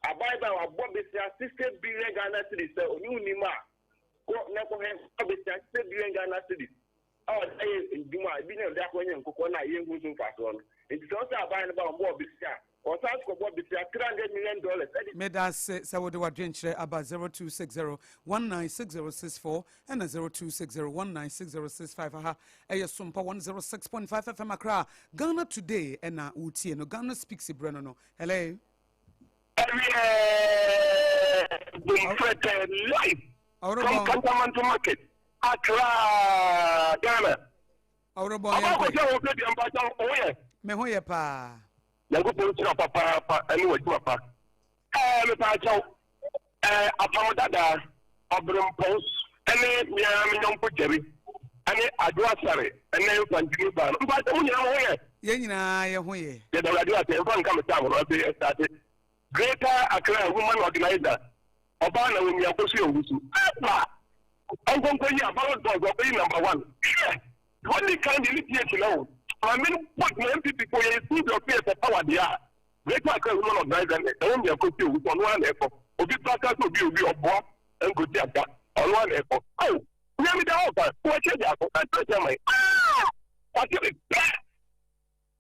Aban ba wabɔ besia 60 billion Ghana cedis sɛ ɔne onim a kɔ na kɔhwɛ bɔ besia 60 billion Ghana cedis a ɔde ayɛ ndwuma a ebi na ɔde akɔnyɛ nkokɔ no a yɛnhu so mfasoɔ no. Nti sɛ ɔsɛ aban no ba ɔmbɔ besia, ɔsan so kɔbɔ besia $300 million ɛde. Meda ase sɛ wode w'adwenkyerɛ aba. 0260 196064 ɛna 0260 196065. Aha ɛyɛ Sompa 106.5 FM Accra. Ghana Today ɛna wotie no, Ghana Speaks berɛ no. Hello. Bumfrete live from Kantamanto Market, Accra, Ghana. Ɔworobɔ. Ɔbaa kɔsɛ wo fɛ deɛ mpakyɛ wo yɛ. Me ho yɛ paa. Nyankopɔn nhyira papaapa ɛne w'adwuma pa. Mepaakyɛw, apam dadaa, ɔberempɔn, ɛne mmea me nyɔnko Gyeri, ɛne Adwo Asare, ɛne Mfantini baa no. Mpakyɛw, mo nyinaa mo ho yɛ? Yɛn nyinaa yɛ ho yɛ. Yɛda Awurade ase. Mfa nka me saa ahono afei ɛstate. Greater Accra Woman Organizer, ɔbaa na wɔn miako so yɛ owusu. Aba! Ɔnkɔnkɔ yi a ballot box ɔbɛyi number one. Hwɛ! Wɔn kan deɛ ne tie kyerɛ o. Maame no bɔ gyina NPP fo yɛ esi deɛ ɔfɛ yɛ power deɛ a. Greater Accra Woman Organizer ne ɛwɔ miako so yɛ owusu, ɔno ara na ɛkɔ. Obi praka sɛ obi ɔboa nkosi aka, ɔno ara na ɛkɔ. Awo! Nyame da hɔ kan wɔkyɛ de akɔ ɛsɛ kyɛ man. Ah! Wate me pɛ.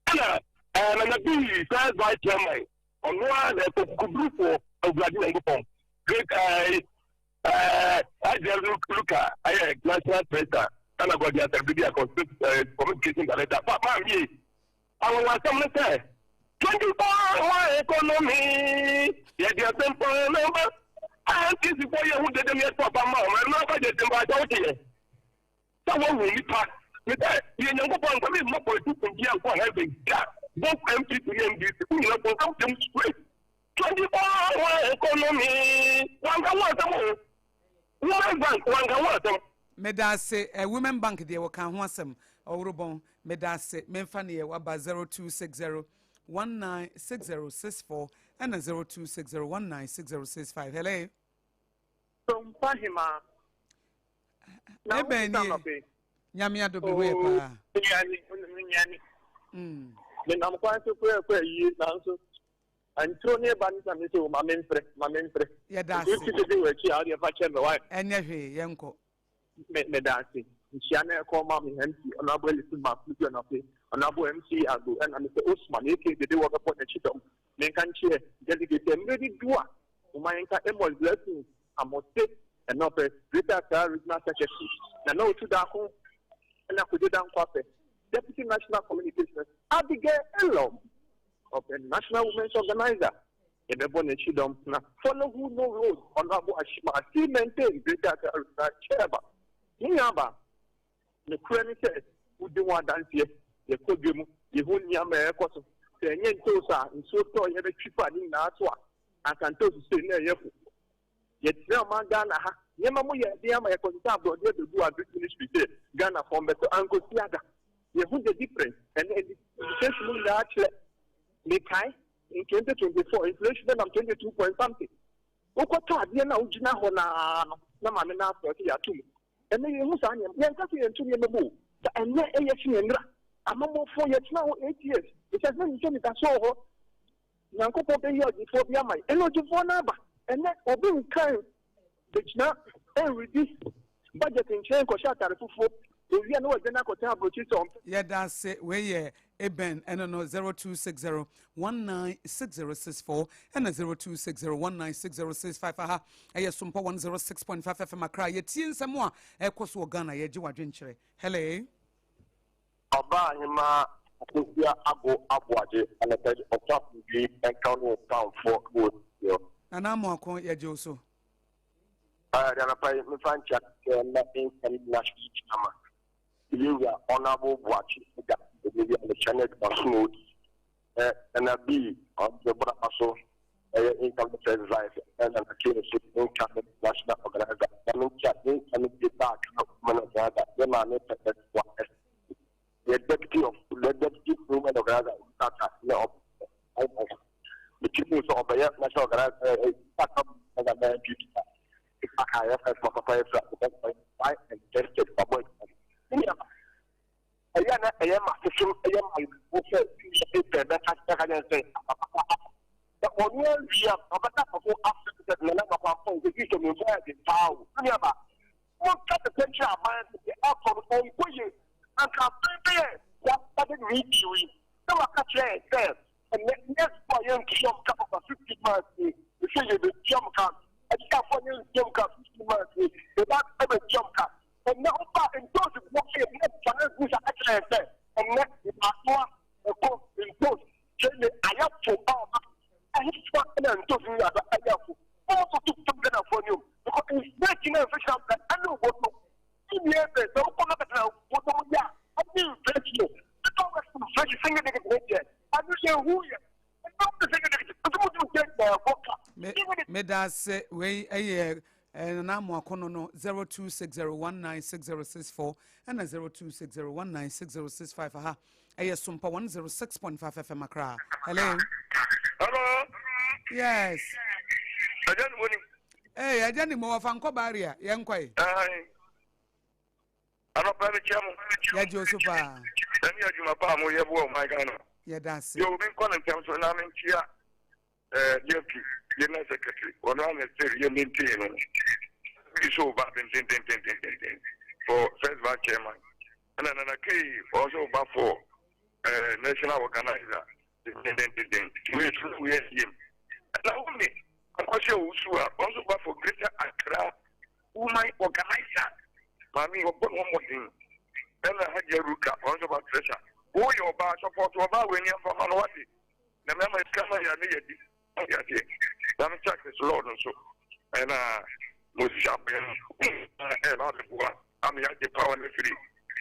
Ɛna Nana bii first vice chairman, ɔno ara na ɛkɔ kukudurufoɔ. Awurade Nyankopɔn, great ɛɛ Luka ɛyɛ national treasurer, ɛna gɔdi asɛm bi a communication director pa maa mi awɔwɔ asɛm no sɛ 24-hour economy yɛde asɛm paa namba NDC fo yɛ ho dede mi ɛtɔ ba ma ɔmo ɛno aba gyesi mba agya wote yɛ sɛ wɔhu nipa ne sɛ yɛ Nyankopɔn nka mi mma politician bi ankɔ heaven da, both NPP ne NDC wo nyina bɔnsam gyem straight. 24-hour economy wanka ho asɛm o. Women Bank wanka ho asɛm. Meda ase. Women Bank deɛ, wɔka ho asɛm. Ɔworobɔn, meda ase. Memfa neɛ waba. 0260 196064 ɛna 0260 196065. Hello. Sompa hema. Ɛbɛn nie, Nyame adom, me ho yɛ paa. Nyane, nyane. Menam kwan so kɔ ɛkɔ ayie, nanso nturo ne ba ne sa me sɛ o ma memfrɛ, ma memfrɛ. Yɛda ase. Nti ti de wɔ akyi a ɔde ɛfa kyɛ me wa. Ɛnyɛ hwee, yɛnkɔ. Me meda ase. Nhyia na ɛkɔ ma me MC Ɔnabo Elison Maako bi ɔnɔpe Ɔnabo MC Agbo, ɛna me sɛ Osman aka dede wɔ bɛbɔ n'akyi dɔm. Menka nkyerɛ delegate mmerɛ bi du a mo ma yɛnka Amos Blessing Amose ɛnɔpɛ Greater Accra Regional Secretary, Nana Otu Daako, ɛna Kojo Danko Apɛ Deputy National Communications, Abigail Elom. Ɔpɛ National Women's Organizer. Yɛbɛbɔ n'akyi dɔm na follow who no road Honourable Ashima still maintain Greater Accra Regional Chairman. Me nuaba, nokorɛ ne sɛ wodi ho adanseɛ, yɛkɔ dwa mu, yɛhu nneɛma a ɛrekɔ so. Sɛ ɛnyɛ ntoosi a nsuo tɔɔ yɛbɛtwi faa ne nyinaa so a, anka ntoosi sei na ɛyɛ fo. Yɛtena ɔman Ghana ha, nneɛma mu yɛ den ama yɛkɔsesa aborɔdeɛ bɛgu Agric Ministry sɛ Ghanafoɔ mbɛtɔ, ankosi ada. Yɛhu the difference, ɛnɛ education mu nyinaa kyerɛ. Mekae in 2024 inflation na nam 22 point something. Wokɔtɔ adeɛ no a wogyina hɔ no ara no na maame no afrɛ sɛ yɛato mu. Ɛnɛ yɛhu saa nneɛma, yɛnka sɛ yɛnto nneɛma mu o, ba ɛnɛ ɛyɛ sen nnora. Amammofoɔ yɛtena hɔ 8 years, ɛsɛ sɛ nhyɛ nidasoɔ wɔ hɔ. Nyankopɔn bɛyi ɔgyefoɔ bi ama yɛn. Ɛna ɔgyefoɔ no aba. Ɛnɛ obi nkan bɛgyina ɛnredi budget nkyɛn nkɔhyɛ atare fufuo. Owia na wadwane akɔtena aburokyi sɛ ɔmpɛ. Yɛda ase. Wei yɛ Eben ɛno no 0260 196064 ɛna 0260 196065. Aha ɛyɛ Sompa 106.5 FM Accra. Yɛtie nsɛm a ɛkɔ so wɔ Ghana, yɛgye wadwenkyerɛ. Hello. Ɔbaa ahema Akosua Ago Aboagye, anɔpa yi ɔfa asomdwee nka wo ne wo pamfoɔ wɔ studio. Nana Amoako, yɛgye wo so. Ɛɛ anɔpa yi mefa nkyia kɛseɛ na incoming national chairman yɛwura Honourable Boakye da ebi a mehyɛ no adwuma so na ɔdi ɛ ɛna bi ɔde bɔ n'aba so ɛyɛ incoming first vice, ɛna na ke nso incoming national organizer, na menkyia incoming Greater Accra women organizer, yɛ maame Pɛpɛ wa the deputy of the deputy women organizer tata na ɔ ɔ meti mu sɛ ɔbɛyɛ national organizer ɛ tata organizer na NPP aka yɛ first papa yɛ fira because ɔyɛ tried and tested, ɔbɔ adwuma. Ɛyɛ na ɛyɛ ma soso ɛyɛ ma wo sɛ ɛpɛ bɛka yɛn sɛ apapa na ɔno awie a ɔbɛka pɔfo afɛ sɛ nana papa mpo sɛ kristo mi mpo ayɛ den paa o. Ne aba monka sɛ kyerɛ aban sɛ ɛkɔ no ɔnkɔ yie, anka aban bɛyɛ wasade review yi na waka kyerɛ yɛ sɛ ɛnɛ nɛɛsefoɔ a yɛntua m ka over 50 months ni ɛsɛ yɛbɛtua m ka, akyikafoɔ a yɛntua m ka 50 months ni yɛba ɛbɛtua m ka. Ɛnɛ woba ntoosi boɔ ɛyɛ ne finance minister aka kyerɛ yɛ sɛ ɛnɛ asoa ɛkɔ ntoosi kyɛ ayɛ fo a ɔba ɛhefa ɛna ntoosi no yɛ aba ɛyɛ fo wɔn nso to fam Ghanafoɔ ni o, because inflation na inflation abɛ ɛne wɔtɔ ɛni ɛbɛ sɛ wokɔ market na wɔtɔ mu yɛ a ɛne inflation o ɛtɔ wɛ inflation single digit ne deɛ ɛno yɛ hu yɛ ɛno single digit nso mo tún sɛ ɛbɔ ka. Meda ase. Wei ɛyɛ Nana Amoako no 0260196064 ɛna 0260196065. Aha ɛyɛ Sompa 106.5 FM Accra. Hello. Hello. Yes. Ɛgya ni mo ni. Ee, ɛgya ni mo wɔfa nkɔ baria yɛn kɔ yi. Anɔpɛ mi kyɛ mo. Yɛgye o so paa. Ɛni adwuma pa a mo yɛ bɔ ɔman Ghana. Yɛda ase. Yɛ obi nkɔ ne ntɛm so na mi nkyia DFP general secretary, ɔno ana still yɛ maintain no bi so ba tentententententen for first vice chairman, ɛna Nana Kei ɔnso ba for national organizer tentententen wei so wei yɛ ɛna wɔn akɔhyɛ owusu a ɔnso ba for Greater Accra woman organizer, maame ɔbɔ ne ho mmɔden, ɛna Hajia Ruka ɔnso ba treasurer. Woyɛ ɔbaa support ɔbaa wɔ ani afa no wate na mɛma sika ma yɛ ne yɛ di ɔde aseɛ na me check lord nso ɛna Moses abɛn no ɛna ɔde boa ama yɛagye power no firi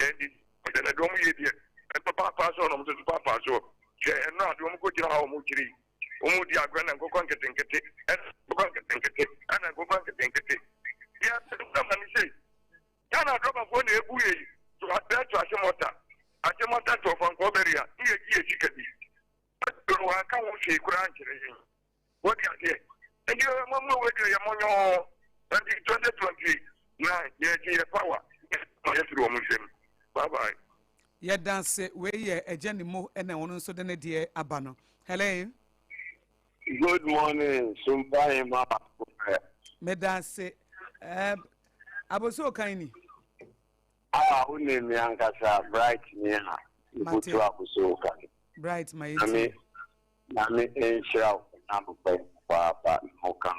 ɛndi ɔde na deɛ ɔmo yɛ deɛ ɛtɔ paapaa so ɔnom nso paapaa so hwɛ ɛno a deɛ ɔmo kɔ gyina hɔ a ɔmo kyerɛ yi, ɔmo di agorɔ na nkokɔ nketenkete, ɛna nkokɔ nketenkete, ɛna nkokɔ nketenkete yɛ ɛna ma ne sei Ghana adrɔbafoɔ na ebu yɛ yi to abrɛ to Achimota, Achimota to Ɔfankɔɔ bɛria ne yɛ gye yɛ sika bi no wanka ho hwee koraa nkyerɛ yɛn, wɔde aseɛ. Nti mo mo wɔ deɛ yɛ mo nyɔɔ nti 2029 yɛgye yɛ power ma yɛfiri wɔn nsam. Bye bye. Yɛda ase. Wei yɛ ɛgya ne mo ɛna ɔno nso de ne deɛ aba no. Hello. Good morning, Sumpahima. Meda ase. Aboso kan ni. A wo ne mi ankasa Bright ni a Mate. mbutu aboso kan. Bright ma Nyame yɛtie. Nyame nhyira wo na nopɛ papaapa na wo ka ho.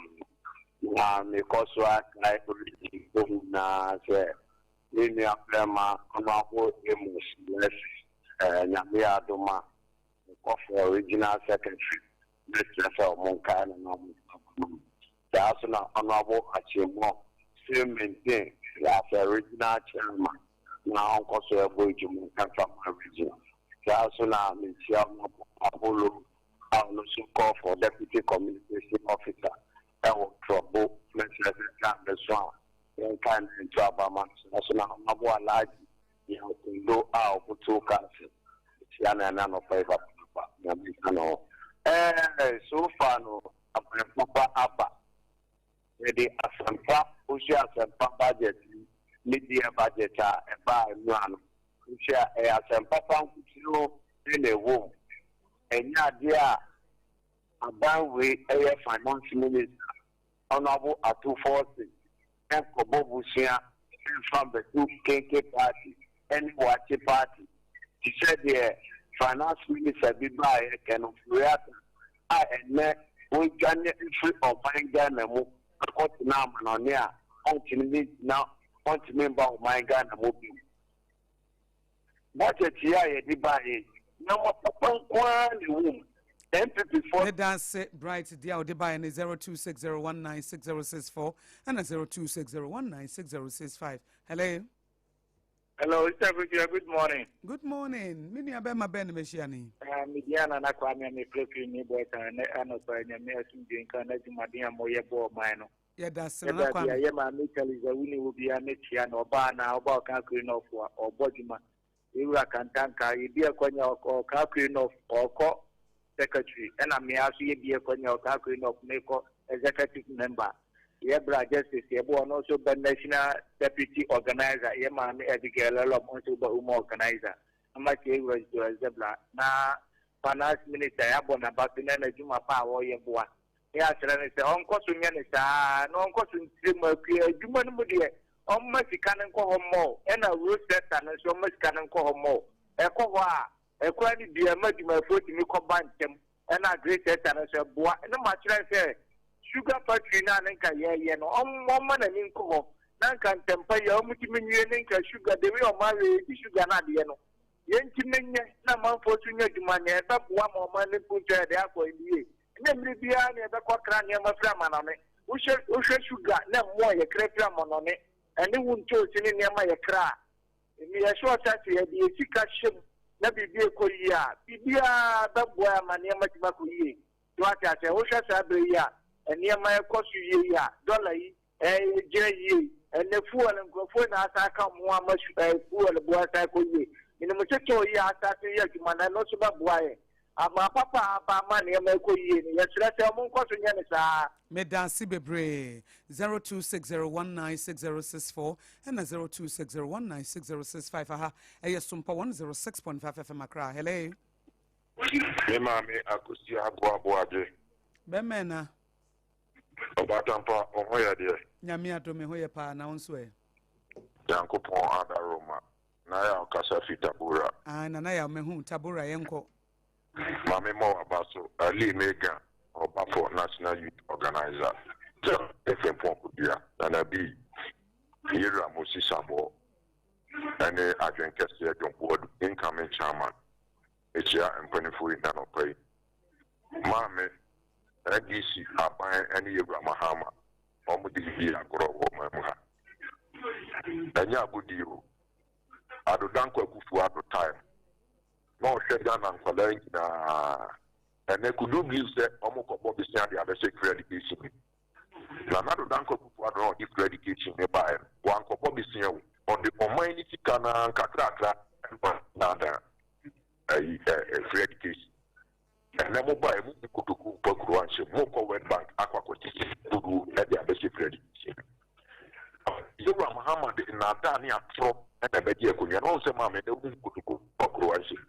Na mekɔ so akae origin bɔ mu na sɛ me nua bɛrima Honorable Amos Blessing, Nyame yɛ adom a. Mekɔ for regional secretary, mɛsrɛ sɛ ɔmo nkae no na ɔmo nto aba ma me. Saa nso na Honourable Akyemmo still maintain as a regional chairman na ɔnkɔ so ɛbɔ adwuma ɛmfa ma region. Saa nso na mekyia Honourable Abolo a ɔno nso kɔ for deputy communication officer ɛwɔ Trobu, mɛsrɛ sɛ time no so a yɛnkae no nto aba ma no. Saa nso na Honourable Alhaji Yaw Kondo a ɔkotow kaa sɛ, Mekyia no ɛnnɛ anɔpa yi papaapa, Nyame nka ne ho. Ɛɛ, so far no, aban papa aba. Yɛde asɛmpa, wohwɛ asɛmpa budget yi, mid-year budget a ɛbaa nnora no, wohwɛ a, ɛyɛ asɛm papa nkutoo na ɛwɔ mu. Ɛnyɛ adeɛ a aban wei ɛyɛ finance minister, Honourable Ato Forson, nkɔbɔ bosea mfa mbɛto Kenke party ne Waakye party te sɛ deɛ finance minister bi baeɛ Ken Ofori-Atta a ɛnnɛ wadwane afiri ɔman Ghana mu akɔtena amanɔne a ɔntumi ngyina ɔntumi mba ɔman Ghana mu bio. Budget yi a yɛde baeɛ yi, nneɛma papa nko ara na ɛwɔ mu. NPP foɔ. Medaase Bright deɛ a wode baeɛ ne 0260196064 ɛna 0260196065. Hello. Hello, Sister Kusia, good morning. Good morning. Me nua bɛrima bɛn na mehyia no yi? Uh, me din Nana Kwame a mefrɛ firi ne Boytown ne anɔpa Nyame asomdwe nka na adwumaden a moyɛ bɔɔ ɔman no. Yɛda ase Nana Kwame. Yɛ maame Taliza wo ne wo biara mekyia no ɔbaa na ɔba ɔka akure nɔfo a ɔbɔ adwuma. Yɛwura Kantanka yɛbi akwanya ɔka akure nɔf ɔkɔ secretary ɛna mmea so yɛbi akwanya ɔka akure nɔf mekɔ executive member. Yɛ bra Justice yɛbɔ ɔno nso bɛ national deputy organizer yɛ maame Abigail Elom nso bɛ woman organizer. Ama kyɛ yɛwura Zidora Zebla na finance minister yɛabɔ n'aba so na n'adwuma pa a wɔyɛ boa. Ne akyerɛ no sɛ ɔnkɔ so nyɛ no saa ara, na ɔnkɔ so ntrɛ mu akua adwuma no mu deɛ, ɔmma sika no nkɔ hɔ mmɔ ɛna road sector no nso ɔmma sika no nkɔ hɔ mmɔ. Ɛkɔ hɔ a, ɛkwan no bia ɛma adwumayɛfoɔ tumi kɔba ntɛm, ɛna agri sector no nso ɛboa. Ne makyerɛ sɛ sugar factory no a ne nka yɛyɛ no, ɔmma n'ani nkɔ hɔ, na nka ntɛmpa yi a ɔmutumi nwie ne nka sugar, the way ɔma yɛdi sugar no adeɛ no, yɛntumi nyɛ na amanfoɔ nso nyɛ adwuma nyɛ, ɛbɛboa ma ɔman no mpuntuo yɛde akɔ yie. Na mmere biara na yɛbɛkɔ kra nneɛma firi amanɔne. Wohwɛ wohwɛ sugar na ɛmo a yɛkra firi amanɔne, ɛne wo ntoosi ne nneɛma a yɛkra a, meyɛ sure sɛ sɛ yɛde yɛn sika hyɛ mu na biribi rekɔ yie a, biribiara bɛboa yɛn ama nneɛma atumi akɔ yie. So wate aseɛ? Wohwɛ saa berɛ yi a nneɛma rekɔ so yie yi a, dɔla yi ɛgyina yie. Ɛnɛ fuel nkurɔfoɔ na asan aka wɔn ho ama fuel boɔ asan kɔ yie. Menim sɛ tɔɔ yi a asan so yɛ adwuma no, ɛno nso bɛboa yɛn. Ama papa a aba ama nneɛma ɛkɔ yie no, yɛsrɛ sɛ wɔn nkɔ so nyɛ no saa. Medaase bebree. 0260196064 ɛna 0260196065 aha ɛyɛ Sompa 106.5 FM Accra. Hello. Me maame Akosua Aboaboagye. Bɛmɛn na. Ɔbaatampa, wo ho yɛ deɛ? Nyame adom, me ho yɛ paa, na wo nso ɛ? Nyankopɔn adaworoma. Nana Yaw kasa fi Tabora. Ah, Nana Yaw, mahu Tabora, yɛnkɔ. Maame mmɔ w'aba so. Ali Mega, ɔba for National Youth Organizer. John Frimpong Kodua, Nana B, Yewura Moses Sabɔ, ɛne Adwen Kɛseɛ John Boadu, incoming chairman. Mekyia mpanimfoɔ yi anɔpa yi. Maame, NDC aban ne Yewura Mahama, wɔn de di agorɔ wɔ ɔman mu ha. Ɛnyɛ agodie o. Addo Dankwa Akufo Addo time na ɔhwɛ Ghana nkwadaa nyinaa. Ɛnɛ could you believe sɛ wɔn kɔbɔ besia de abɛhyɛ free education mu? Na Addo Dankwa Akufo Addo na ɔde free education ne baeɛ no, wankɔbɔ besia o. Ɔde ɔman ne sika na nkakrakra ɛna daadaa ɛyi ɛ free education. Ɛnɛ mo baeɛ mo bu kotoku mpa kuro anhyɛ mu, mo kɔ World Bank akɔ akɔgye kodoɔ ɛde abɛhyɛ free education mu. Yewura Mahama de nnaadaa ne atorɔ ɛna ɛbɛgye akonnwa no. Ɔn sɛ maame ɛnɛ wohu kotoku mpa kuro anhyɛ mu.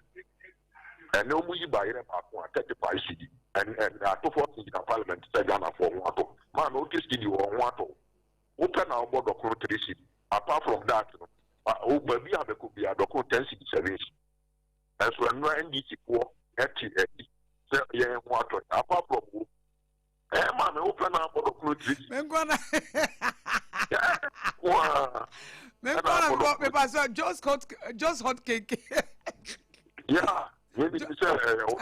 Ɛnɛ wɔn yi bayerɛ baako a 35 cedi. Ɛn ɛn atofoɔ te gyina parliament sɛ Ghanafoɔ ho atɔ. Maame wote cedi wɔ ho atɔ. Wopɛ na wobɔ dɔkono 3 cedi. Apart from that no, wo baabi a bɛkɔ biara dɔkono 10 cedi 7 cedi. Ɛnso ɛnora NDC foɔ ɛte ɛdi sɛ yɛn ho atɔ. Apart from wo, ɛɛ maame wopɛ na abɔ dɔkono 3 cedi. Menkɔ na. Waa. Menkɔ na mebɔ mepa sɛ just hot cake. Yeah. Menim sɛ ɛyɛ wo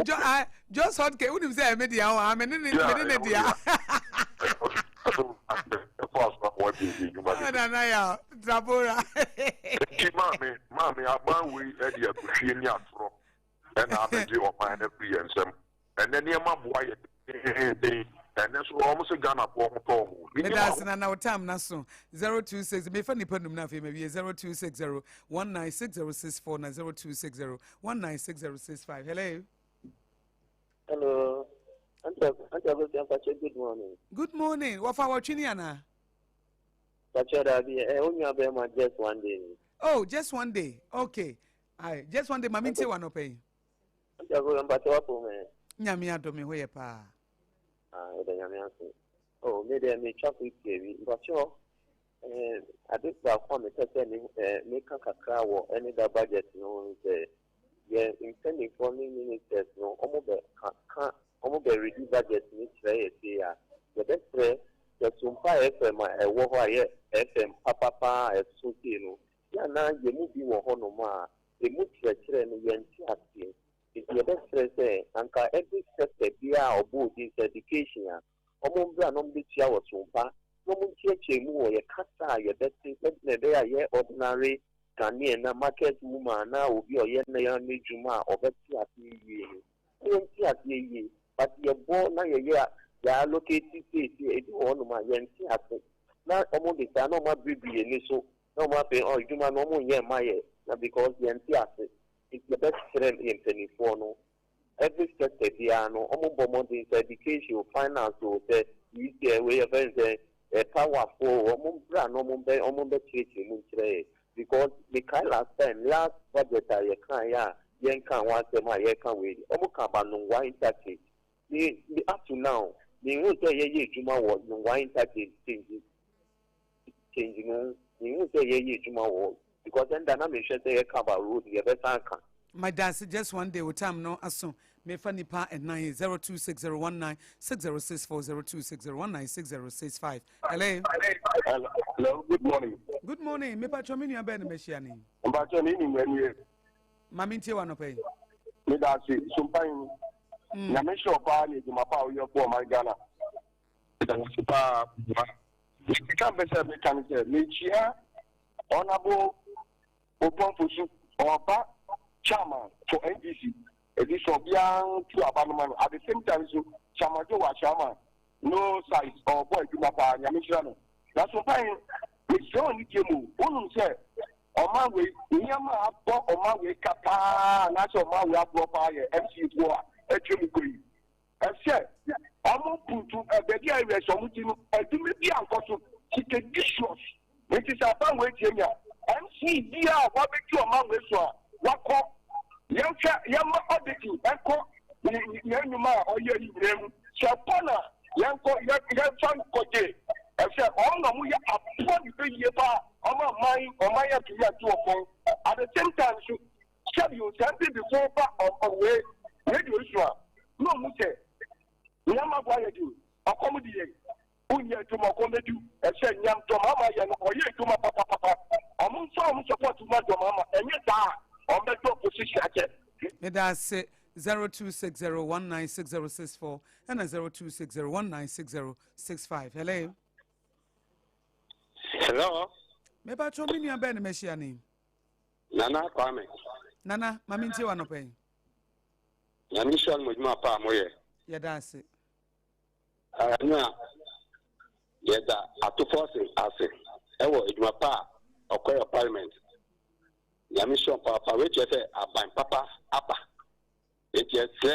dea. Jos hot cake wonim sɛ ɛyɛ me dea o, ah, me ne ne me ne ne dea. Oh, Nana Yaw, Trapora. Nti maame, maame, aban wei de akuhwie ne atorɔ ɛna abɛgye ɔman no afiri yɛn nsam. Ɛnɛ nneɛma boa yɛ dendeenden. Ɛnɛ nso wɔn se Ghanafoɔ ho tɔ wɔn. Menim Meda ase a. Nana, wo time no aso. 026, mefa nnipa num na afei mawie. 0260 196064 na 0260 196065. Hello. Hello. Auntie Auntie Agosia Mpacho, good morning. Good morning. Wɔfa wɔtwe ni anaa? Mpacho dabi, eh, onua bɛrima just one day. Oh, just one day. Okay. Aye, just one day. Mami ntie wa nɔpɛ yi. Auntie Agosia Mpacho wapo me. Nyame adom me ho yɛ paa. Ah, ɛda Nyame ase. Oh, me deɛ metwa so tie bi. Mpacho, eh, ade baako a mepɛ sɛ me eh, meka kakra wɔ ɛne da budget no ho ne sɛ, yɛn mpanimfoɔ ne ministers no, wɔn bɛ ka ka wɔn bɛ redi budget no kyerɛ yɛ sei a, yɛbɛsrɛ sɛ Sompa FM a ɛwɔ hɔ a ɛyɛ FM papa paa a ɛso sei no, yɛ a na yɛn mu bi wɔ hɔnom a, ɛmu kyerɛkyerɛ no yɛnte aseɛ. Nti yɛbɛsrɛ sɛ anka every sector biara a ɔbɔɔ din sɛ education a, wɔn mbra na wɔmbɛtua wɔ Sompa na wɔnkyerɛkyerɛ mu wɔ yɛ kasa a yɛbɛte sɛdeɛ ɛbɛyɛ a yɛ ordinary Ghanaian na market woman anaa obi a ɔyɛ n'adwuma a ɔbɛte aseɛ yie no, na yɛnte aseɛ yie. But yɛbɔ na yɛyɛ a yɛ allocate seesie ebi wɔ hɔnom a yɛnte ase na wɔn de saa na wɔn abiribiri yɛn ani so na wɔn afei ɔ adwuma no wɔn nyɛ mma yɛ na because yɛnte ase. Nti yɛbɛsrɛ yɛn mpanimfoɔ no every sector biara no wɔn bɔ mmɔden sɛ education o, finance o, sɛ yi sɛ wei yɛfrɛ no sɛ eh, power fo o, wɔn bra na wɔn bɛ wɔn bɛkyerɛkyerɛ mu nkyerɛ yɛ because mekae last time last budget a yɛkaeɛ a yɛnka ho asɛm a yɛka wei wɔn ka about Nungua interchange me me up to now mehu sɛ yɛyɛ adwuma wɔ Nungua interchange change change no mehu sɛ yɛyɛ adwuma wɔ because ɛnda na mehwɛ sɛ yɛka about road yɛbɛsan aka. Medase just one day wo time no aso mefa nipa ɛnan 0260196064 0260196065 hello. Hello, good morning. Good morning. Me patro me nua bɛn na mehyia ne. Mpatsɔ ne ni nyɛ nie. Maame ntie wa nɔpɛ yi. Me da ase sompan. Nyame hyɛ ɔpaa ne adwuma pa a woyɛ fo ɔman Ghana. Me da ase paa. Meka mpɛ sɛ meka ne sɛ mekyia Honourable Oppong Fosu ɔba chairman for NDC ɛdi sɛ ɔbiara tu aba no ma no at the same time so Chairman Joe Ashama no size ɔbɔ adwuma paa Nyame nhyira no. Na sompan mesrɛ wo anigye mu wonim sɛ ɔman wei nneɛma a abɔ ɔman wei ka paa anaasɛ ɔman wei aborɔ paa yɛ MC foɔ a atwa mu kɔ yi. Ɛsɛ ɔmo mpuntu baabi a ewia sɛ ɔmo ti no adwuma bi ankɔ so sikadicious nti sɛ aban wei tie me a MC bi a wabɛdi ɔman wei so a wakɔ yɛnhwɛ yɛma auditing ɛnkɔ yɛn nnwuma a ɔyɛ yi nyinaa mu sɛ ɛkɔ na yɛnkɔ yɛmfa nkɔgye ɛsɛ ɔmo na ɔmo yɛ aboa ne bɛyie paa ɔmo aman ɔman yɛ atumi ato ɔpɔn at the same time so Sɛbi o, sɛ NPP fo ba ɔwee radio yi so a, na ɔhu sɛ nneɛma bo ayɛ den, ɔkɔm de yɛn, wonyɛ adwuma ɔkɔm bɛdi wo, ɛsɛ nyam John Mahama yɛ no, ɔyɛ adwuma papapapa, ɔmo nfa ɔmo support ma John Mahama, ɛnyɛ saa a, ɔmo bɛdɔ opposition akyɛ. Meda ase 0260196064 ɛna 0260196065. Hello. Hello. Mepa kyɛw me nua bɛn na mahyia ne. Nana Kwame. Nana, ma mentie wo anɔpa yi. Nyame nhyira no mo adwuma pa a moyɛ. Yɛda ase. Ɛna yɛda Atofo ase ase ɛwɔ adwuma pa a ɔkɔyɛ parliament. Nyame nhyira paapa. Wei kyerɛ sɛ aban papa aba. Enti ɛsrɛ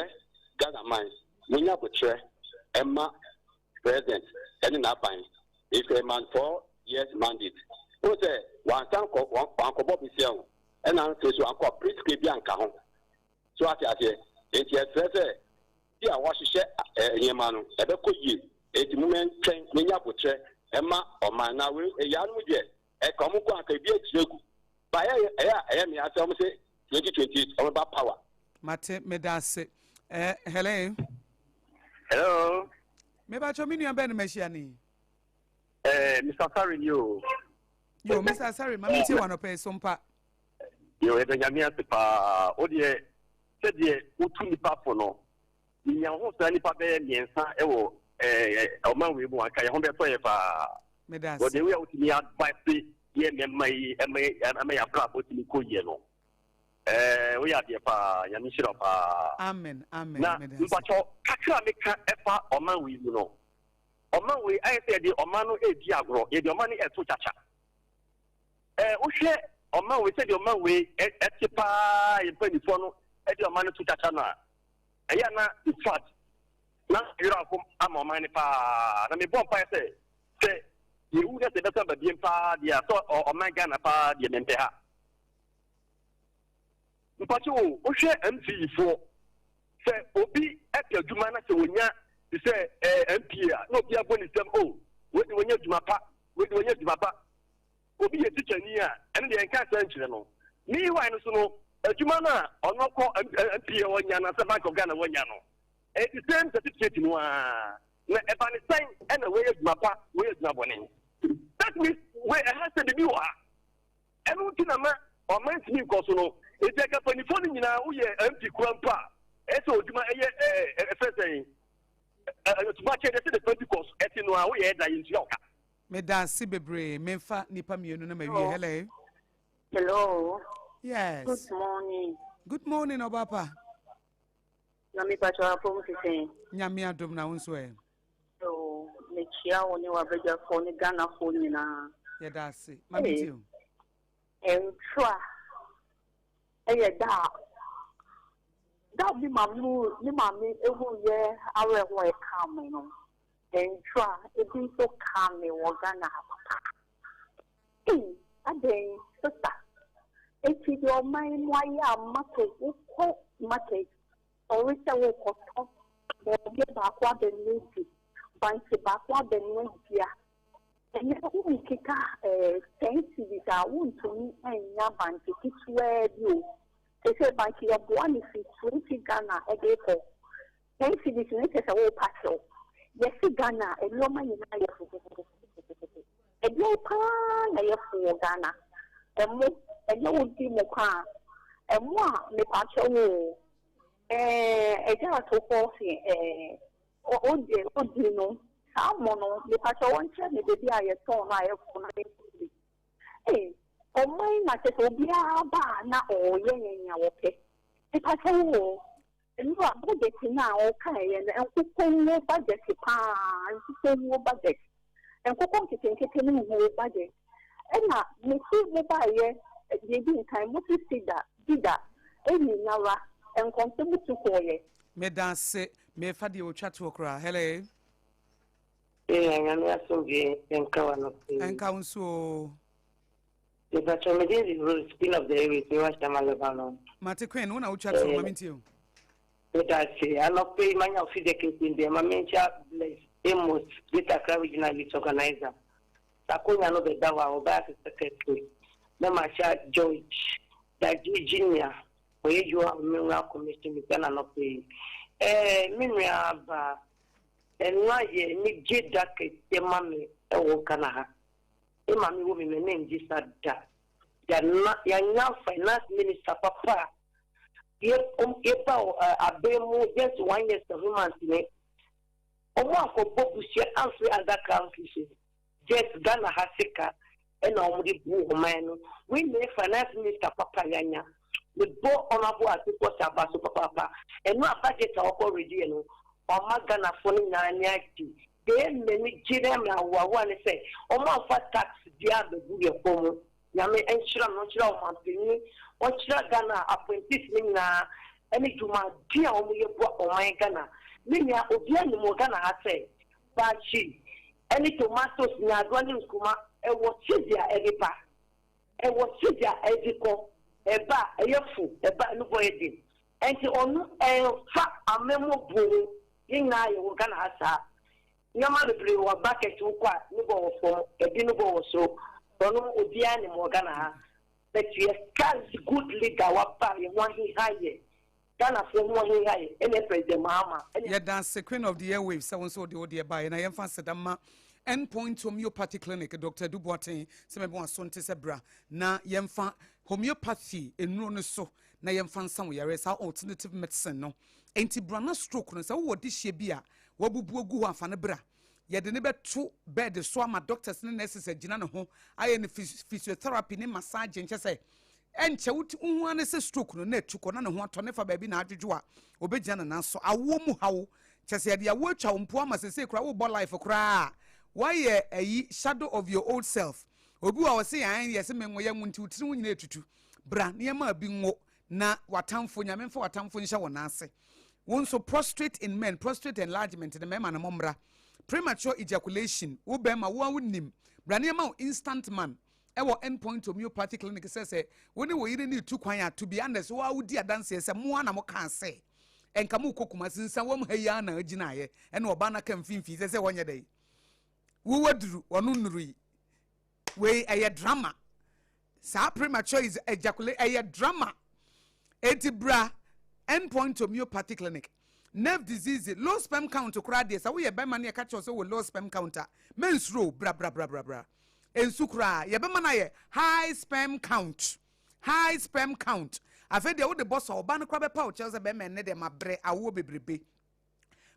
Ghana man monya abotrɛ ɛma president ɛne n'aban. It's a man 4 years mandate. Wo sɛ wansan kɔ wankɔbɔ besia o ɛna nfe so wankɔ prescribe bi anka ho. So ate aseɛ. Enti ɛsrɛ sɛ bi a wɔahyehyɛ nneɛma no ɛbɛkɔ yie. Enti mo mɛntwɛn n'enya abotrɛ ɛma ɔman na wei ɛyaa no mu deɛ ɛka ɔmo kɔ anka ebi akyire gu. Ba ɛyɛ ɛyɛ a ɛyɛ mmea sɛ ɔmo sɛ 2028 ɔmo ba power. Mate, meda ase. Hello. Hello. Mepa kyɛw me nua bɛn na mahyia ne. Mr. Sari ni o. Yo, Mr. Sari, ma mentie wo anɔpa yi so mpa. Yo, ɛbɛ Nyame ase paa. O deɛ, Sɛdeɛ wotu nnipa fo no, yɛnya ho saa nnipa bɛyɛ mmiɛnsa wɔ ɔman wei mu a, anka yɛn ho bɛtɔ yɛn paa. Meda Wɔ ase. the way a wotumi advice yɛ mmarima yi ɛma ɛma yɛn abrabɔ tumi kɔ yie no, ɛɛ woyɛ adeɛ paa. Nyame nhyira wo paa. Amen, amen. Na Meda ase. mpakyɛw kakra a meka ɛfa ɔman wei mu no, ɔman wei ayɛ sɛ yɛde ɔman no redi agorɔ, yɛde ɔman no reto kyakya. Ɛɛ wohwɛ ɔman wei sɛdeɛ ɔman wei ɛte paa yɛn mpanimfoɔ no ɛde ɔman no to kyakya no a, ɛyɛ a na in fact na werɛ ahom ama ɔman no paa. Na mebɔ mpaeɛ sɛ sɛ yɛwu na sɛ yɛbɛsan ba biem paa deɛ a, sɛ ɔman Ghana paa deɛ mempɛ ha. Mpakyɛ o, wohwɛ MCE foɔ sɛ obi ɛpɛ adwuma na sɛ wɔnya te sɛ ɛɛ MPA a na obi abɔ ne nsam o, wei de wɔnya adwuma pa, wei de wɔnya adwuma pa. Obi yɛ tikyani a, ɛno deɛ yɛnka asɛm nkyerɛ no. Meanwhile no so no, adwuma no a ɔno kɔ MPA hɔ nya anaasɛ Bank of Ghana hɔ nya no, ɛyɛ the same certificate no ara. Na ɛba ne sɛn ɛna wei yɛ adwuma pa, wei yɛ adwuma bɔne? That means wei ɛha sɛ biribi wɔ ha. Ɛno nti na ma ɔman ntumi nkɔ so no. Enti anka mpanimfoɔ no nyinaa woyɛ MP kura mpo a, ɛyɛ sɛ odwuma ɛyɛ ɛɛ ɛfɛ sɛn ɛɛ ɛtuma kyɛ deɛ sɛ de Pentecost ɛte no a woyɛ ɛda yɛntua wo ka. Meda ase bebree. Memfa nipa mmienu na mawie. Hello. Hello. Yes. Good morning. Good morning, Obapa. Na me pacho apom te sɛn? Nyame adom na wo nso ɛ? Oh, mekyia wo ne w'abadwafoɔ ne Ghanafoɔ nyinaa. Yɛda ase. Ma me ti o. Ntwa ɛyɛ da a da a me maame me maame ewuiɛ awerɛhoɔ ɛkaa me no. Ntwa ebi nso kaa me wɔ Ghana ha papa. Ei adɛn sister eti deɛ ɔman yi mu ayɛ a market wokɔ market sɔre sɛ wokɔtɔ bɔɔdeɛ baako abɛnoa adi, bankye baako abɛnoa adi a ɛnɛ wonkeka eh, ten cedis a wontumi nnya bankye ketewaa bi o. Seesei bankye yɛboa no fi 20 Ghana ɛde kɔ. Ten cedis no kyerɛ sɛ worepa kyɛw. Yɛse Ghana a nnoɔma nyinaa yɛ fofofofofofofo. Ɛdeɛn paa na ɛyɛ fo wɔ Ghana? Ɛmo, ɛnyɛ wodi mo paa? Ɛmo a mepakyɛw oo, ɛɛ agya ato hɔ se ɛɛ odi odi no, saa mo no mepakyɛw wɔnkyerɛ me baabi a yɛtɔn no a ɛyɛ fo na menkɔ bi. Ei, ɔman na kyerɛ sɛ obiara ba a na ɔreyɛ nea wɔpɛ. Mepakyɛw oo, Nnora budget no a ɔkaeɛ no nkokɔ wuo budget paa nkokɔ wuo budget nkokɔ nketenkete no wuo budget ɛna mese mo baeɛ deɛ ɛdi nkan mo se sida dida ɛnyinara nkɔmhyɛ mo tu kɔɔyɛ. Medase, mefa deɛ otwa toɔ koraa. Hello. Ee, Nyame asomdwie nka w'anɔpa yi. Ɛnka wo nso oo. Mepakyɛw me din de Rose, Queen of the Airways, mewɔ Ashaiman Lebanon. Mate Queen, wo na wotwa to, ma mentie o. Meda ase, anɔpa yi manya ofi kɛse deɛ ma menkyia Bless Amos, Greater Accra Regional Youth Organizer. Sɛ akonya no bɛda hɔ a, ɔbɛyɛ ase secretary. Na makyia George Dadzie Junior, ɔyɛ UR Mineral Commission, mekyia no anɔpa yi. Ɛɛ, me nua baa, ɛno ayɛ anigye da kɛseɛ ma me wɔ Ghana ha. Me maame wɔ me m'ani ngye sa da. Yɛana yɛanya finance minister papa a yɛ yɛba wɔ aban mu just one year 7 months ni. Ɔmo ankɔbɔ busua amfiri other countries o. Just Ghana ha sika ɛna ɔmo de bu ɔman no. Wei na yɛ finance minister papa a yɛanya. Mebɔ Honourable Atiku aba so papaapa. Ɛno a budget a ɔkɔ ready no, ɔma Ghanafoɔ no nyinaa ani agye. Deɛ ɛyɛ m'ani gye na ɛyɛ me ahohoahoa ne sɛ wɔn amfa tax biara ammɛgu yɛn kɔn mu. Nyame nhyira no, ɔnhyira ɔmanpanin, ɔnhyira Ghana appointees no nyinaa ɛne dwumaden a wɔn yɛ boa ɔman Ghana. Me nua obiara nim wɔ Ghana ha sɛ baakye ɛne tomatoes, nyaadoa ne nkruma ɛwɔ cedi a ɛde ba, ɛwɔ cedi a ɛde kɔ, ɛba a ɛyɛ fo, ɛba a ɛno bɔ yɛ den. Ɛnti ɔno ɛnfa amammuo buo ho. Yɛn nyinaa yɛwɔ Ghana ha saa. Nneɛma bebree wɔ bucket wokɔ a ne bɔ wɔ fam, ebi no bɔ wɔ soro. Ɔno obiara nim wɔ Ghana ha. But yɛ ka good leader waba a yɛn ho aheha yɛ. Ghanafoɔ ho aheha yɛ ɛna President Mahama. Ɛna. Yɛda ase Queen of the Airwaves sɛ wo nso wode wo deɛ baeɛ na yɛmfa aseda mma End Point Homeopathy Clinic Doctor Adu Boateng sɛ mɛbɔ aso nte sɛ bra na yɛmfa. Homeopathy nnuro no so na yɛmfa nsa wo yareɛ, saa alternative medicine no. Enti bra na stroke no, sɛ wowɔ dehyeɛ bi a wabubu agu hɔ a, fa no bra. Yɛde no bɛto bed so ama doctors ne nurses agyina ne ho ayɛ no physiotherapy ne massaging, kyɛ sɛ ɛnkyɛ wote wohu ara ne sɛ stroke no na atu kɔ na ne ho atɔ ne fa baabi na adwodwo a obɛgyina ne nan so. Awoɔ mu haw, kyɛ sɛ yɛde awoɔ atwa wo mpo ama sesei koraa wobɔ life koraa a woayɛ ayi shadow of your old self. Obi wɔ hɔ a ɔse aane yɛse me ngo yɛ ngo nti wo tiri ho nyinaa etutu. Bra na yɛma bi ngo na w'atamfo, Nyame mfa w'atamfo nhyɛ wo nan ase. Wo nso prostrate in men, prostrate enlargement no mmarima no mommra. Premature ejaculation, wo bɛrima wo a wonim, bra na yɛma wo instant man ɛwɔ End Point Homeopathy Clinic sɛ sɛ wo ne wo yere no retu kwan a to be honest wo a wodi adanseɛ sɛ mo ara na mo kaa sɛ ɛnka mo rekɔ Kumasi nsa wɔm ha yi ara na agyinaeɛ ɛna ɔbaa no aka mfimfini sɛ sɛ wɔnyɛ dɛn wo waduru ɔno nnurui wei ɛyɛ drama saa premature is ejaculate ɛyɛ drama eti bra Endpoint Homeopathy Clinic. Nerve disease, low sperm count koraa deɛ sɛ woyɛ bɛrima ne yɛka kyerɛ sɛ wɔ low sperm count a mensuro, bra bra bra bra bra nsu koraa yɛbɛma no ayɛ high sperm count, high sperm count. Afei deɛ wode bɔ sɔ ɔba no koraa bɛpa wo kyɛw sɛ bɛrima ɛnnɛ deɛ mabrɛ awoɔ bebrebe.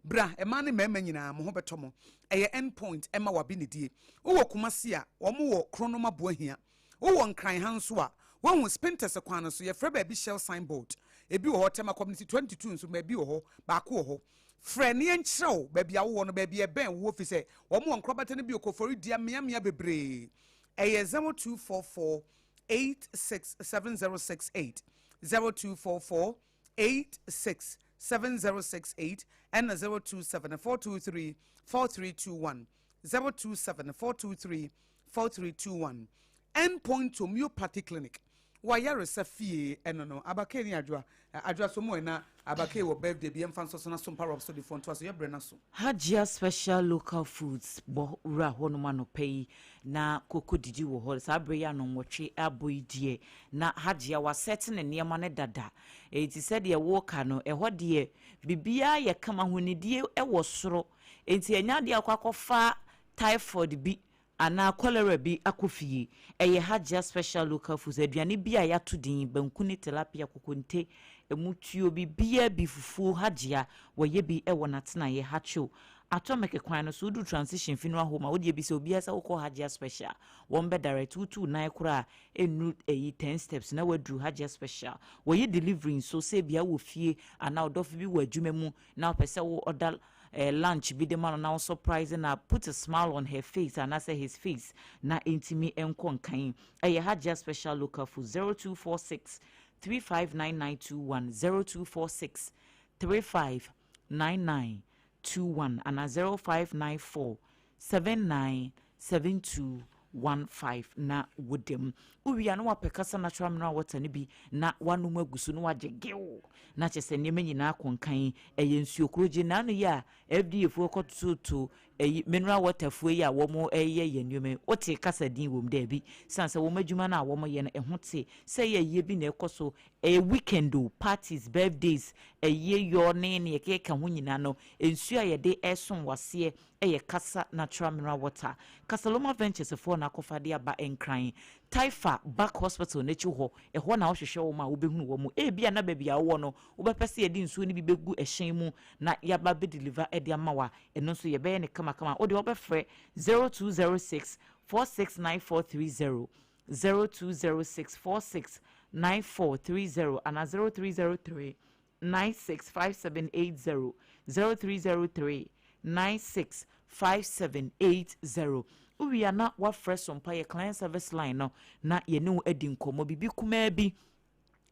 Bra, mmaa ne mmarima nyinaa, mo ho bɛtɔ mo. Ɛyɛ End Point ɛma w'abenedie. Wowɔ Kumasi a, wɔn wɔ Kronom Aboahia. Wowɔ Nkran ha nso a, woahu Spintex kwan no so, yɛfrɛ baabi Shell sign board. Ebi wɔ hɔ, Tema Community 22 nso, baabi wɔ hɔ, baako wɔ hɔ. Frɛ na yɛnkyerɛ wo baabi a wowɔ no, baabi a ɛbɛn wo wɔ, efisɛ wɔn wɔ nkorabata no bi wɔ Koforidua, mmeammea bebree. Ɛyɛ 0244 867068, 0244 86 7068 ɛna 027 423 4321, 027 423 4321. Endpoint Homeopathy Clinic, wayaresa fie ɛno no. Abakee ne Adwoa, Adwoa so mu ɛna Abakee wɔ birthday bi ɛmfa nso so na so mpa Rhapsody foɔ ntoa so yɛbrɛ no so. Hajia Special Local Foods bɔ wura hɔnom anɔpa yi na koko didi wɔ hɔ saa berɛ yi a nnɔnwɔtwe abɔ yi deɛ na Hajia wasɛte ne nneɛma no dada. Enti sɛdeɛ woreka no, ɛhɔ deɛ biribiara yɛ kama, ahonidie wɔ soro. Enti ɛnyɛ adeɛ a wokɔ akɔfa typhoid bi anaa cholera bi akɔ fie. Ɛyɛ Hajia Special Local Foods, aduane bi a yɛato din, banku ne tilapia, kokonte, ɛmutuo, biribiara bi, fufuo, Hajia, wɔyɛ bi wɔ n'atenaeɛ, Hacho, Atomic kwan no so, woduru Transition Funeral Home a, wodeɛ bisa obiara sɛ wokɔ Hajia Special, wɔn bɛ direct wo, wotu wo nan koraa a, ɛnnuru ɛyi ten steps na woaduru Hajia Special. Wɔyɛ delivery nso, sɛ ebia wowɔ fie anaa ɔdɔfo bi wɔ adwuma mu na wopɛ sɛ wo order eh, lunch bi de ma no na wo surprise no a, put a smile on her face anaasɛ his face na ɛntumi nkɔ nkan. Ɛyɛ Hajia Special Local Food, 0246 359921, 0246 359921 anaa 0594 797215 na woda mu. Wowie a na wapɛ kasa natural mineral water no bi na wanom agu so na wagye gew na kyerɛ sɛ nneɛma nyinaa akɔ nkan. Ɛyɛ nsuo korogye. Naano yi a FDA foɔ kɔtoto ɛyi mineral water foɔ yi a wɔn ɛyɛ yɛn nneɛma yi, wote kasa din wɔ mu? Daabi. Sane sɛ wɔn adwuma no a wɔn yɛ no ɛho te sɛ ɛyɛ ayie bi na ɛkɔ so, ɛyɛ weekend o, parties, birthdays, ayie yɔ ne nea ɛkeka ho nyinaa no, nsuo a yɛde ɛsom waseɛ yɛ Kasa Natural Mineral Water. Kasaloma Ventures foɔ na akɔfa de aba Nkran. Taifa Back Hospital no akyi hɔ, ɛhɔ na wohwehwɛ wɔn a wobɛhunu wɔn. Ebia na baabi a wowɔ no, wobɛpɛ sɛ yɛde nsuo no bi bɛgu ɛhyɛn mu na yɛaba abɛdeliver de ama wo a, ɛno nso yɛbɛyɛ no kamakama. Wo deɛ wobɛfrɛ 0206 469430, 0206 469430 anaa 0303 965780, 0303 965780. Wowie a na woafrɛ Sompa yɛ client service line no na yɛne wo adi nkɔmmɔ biribi kumaa bi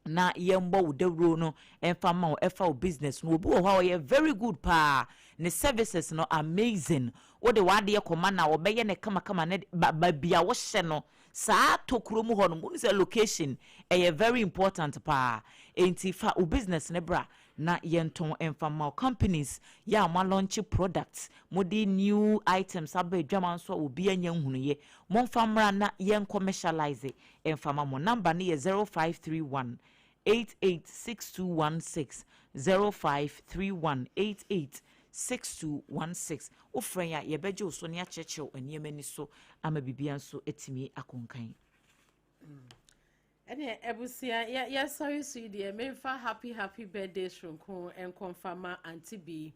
na yɛmbɔ wo dawuro no ɛmfa ma wo ɛfa wo business no. Obi wɔ hɔ a ɔyɛ very good paa, ne services no amazing, wode w'adeɛ kɔma na ɔbɛyɛ ne kamakama ne baabi a wohyɛ no saa tokuro mu hɔ nom. Wonu sɛ location ɛyɛ very important paa, enti fa wo business no bra na yɛntɔn ɛmfa ma wo. Companies yɛ a mo launch products, mode new items aba adwama nso a obi anya nhunuyɛ, momfa mmra na yɛn commercialize ɛmfa ma mo. Number no yɛ 0531 886216, 0531 886216. Wofrɛ yɛn a yɛbɛgye wo so ne akyerɛkyerɛw nneɛma ani so ama biribiara nso atumi akɔnkan. Ɛne abusua, yɛsɔre so yi deɛ, memfa happy happy birthday soronko nkɔmfa ma Auntie B.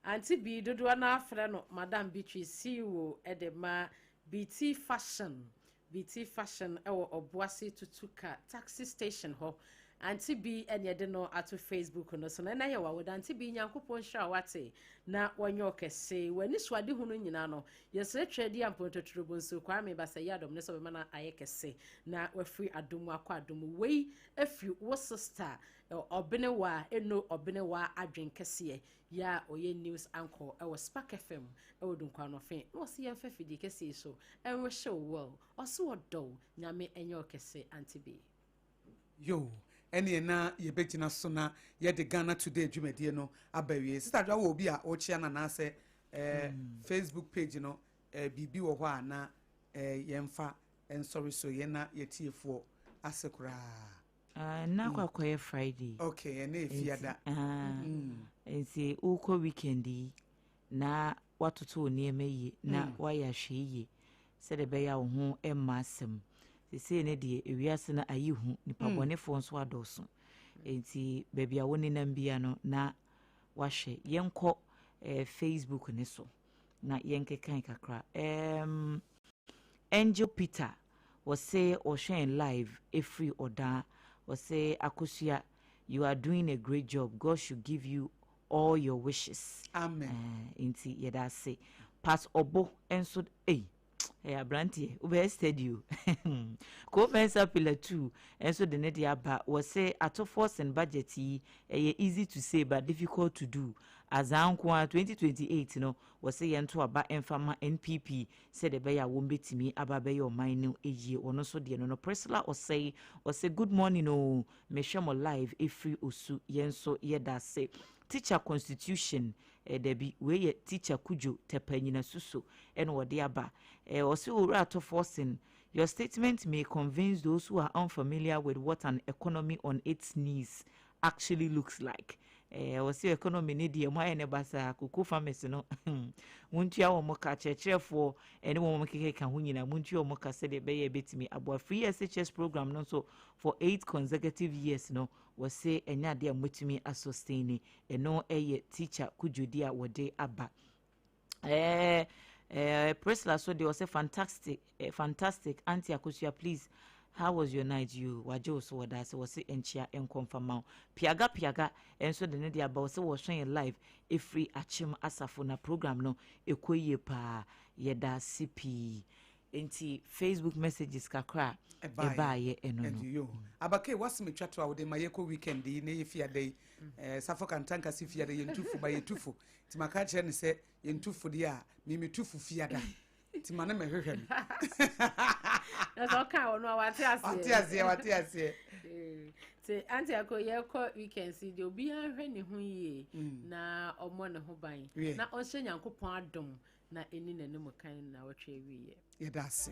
Auntie B, dodoɔ no afrɛ no Madam Beatrice, CEO de ma BT Fashion. BT Fashion ɛwɔ Ɔboase Tutuka taxi station hɔ. Auntie B ɛne ɛde no ato Facebook no so no, ɛna yɛ wawoda. Auntie B, Nyankopɔn nhyira wate na wɔnyɛ ɔkɛse. W'ani so ade hu no nyinaa no, yɛsrɛ twɛ di ampontotorobɔ nso Kwame Basɛ yɛ adɔm ne sɛ ɔbɛma no ayɛ kɛse na wafiri adom mu akɔ adom mu. Wei afiri wo sister Ɔbenewa Eno Ɔbenewa Adwen Kɛseɛ yɛ a ɔyɛ news anchor ɛwɔ Spark FM ɛwɔ Dunkwanɔfe, na ɔsɛ yɛmfa fidie kɛseɛ yi so ɛnrehyɛ wo well. Ɔso ɔdɔw Nyame ɛnyɛ ɔkɛse, Auntie B. Yo, ɛneɛ na yɛbɛgyina so na yɛde Ghana Today dwumadie no aba awie. Sister Adwoa, wɔ obi a ɔkyea no anaasɛ Facebook page no, biribi wɔ hɔ a na yɛmfa nsɔre so yɛn na yɛtiefoɔ ase koraa? Na akɔ akɔyɛ Friday. Okay, ɛne efiada. Nti wokɔ weekend yi na watoto wo nneɛma yie na wayɛ ahwɛ yie sɛdeɛ ɛbɛyɛ a wo ho mma asɛm. Sesei ne deɛ, ewiase no ayi hu, nipa bɔnefoɔ nso adɔɔso, nti baabi a wo nenam bia no na wahwɛ. Yɛnkɔ Facebook ne so na yɛnkekan kakra. Angel Peter wɔse ɔhwɛn live ɛfiri Ɔdaa. Wɔse, "Akosua, you are doing a great job. God should give you all your wishes." Amen. Nti yɛda ase. Pas Ɔbo nso, ei, ɛyɛ aberanteɛ wobɛyɛ steady o. Kofensa Pillar 2 nso de ne de aba. Wɔse Ato Forson budget yi ɛyɛ easy to say but difficult to do. Azaa nko a 2028 no, wɔse yɛnto aba mfa ma NPP sɛdeɛ ɛbɛyɛ a wɔn bɛtumi aba bɛyɛ ɔman no yie. Ɔno nso deɛ no. Priscilla Ɔsɛe ɔsɛ, "Good morning o, mehwɛ mo live ɛfiri Osu." Yɛn nso yɛda ase. Teacher constitution, dabi, wei yɛ Teacher Kudwo Tɛpɛ Nyina Suso ɛna wɔde aba. Ɔsɛ, "Owura Ato Forson, your statement may convince those who are unfamiliar with what an economy on its knees actually looks like." Wɔsɛ economy ne deɛ mo ayɛ ne basaa. Cocoa farmers no, montua wɔn ka, kyerɛkyerɛfoɔ ɛne wɔn kekeka ho nyinaa, montua wɔn ka sɛdeɛ ɛbɛyɛ ɛbɛtumi aboa. Free SHS program no nso for 8 consecutive years no, wɔsɛ ɛnyɛ adeɛ a motumi asustain. Ɛno ɛyɛ Teacher Kudwodi a wɔde aba. Priscilla so deɛ ɔsɛ, "Fantastic, fantastic, Auntie Akosua. Please, how was your night?" You wagye wo so, wɔda ase. Wɔse nkyia nkɔmfama wo. Piaga Piaga nso de ne de aba. Wɔsɛ wɔhwɛ yɛn live ɛfiri Akyem Asafo na program no ɛkɔ yie paa. Yɛda ase pii. Nti Facebook messages kakra a ɛbaayɛ ɛno no. Yo, abake wasɛm atwa to a wode ma yɛkɔ weekend yi na yɛ fiada yi, Safo Kantanka si fiada yɛntu fo ba yɛtu fo, nti maka kyerɛ ne sɛ yɛntu fo deɛ a memetu fo fiada, nti ma ne mɛhwehwɛ me. Na sɛ ɔka wɔ no a, wate aseɛ. Wate aseɛ, wate aseɛ. Nti Auntie Ako, yɛkɔ weekend si deɛ, obiara hwɛ ne ho yie na ɔmmɔ ne ho ban na ɔnhyɛ Nyankopɔn adom na ɛni n'anim kan na wɔtwe awieɛ. Yɛda ase.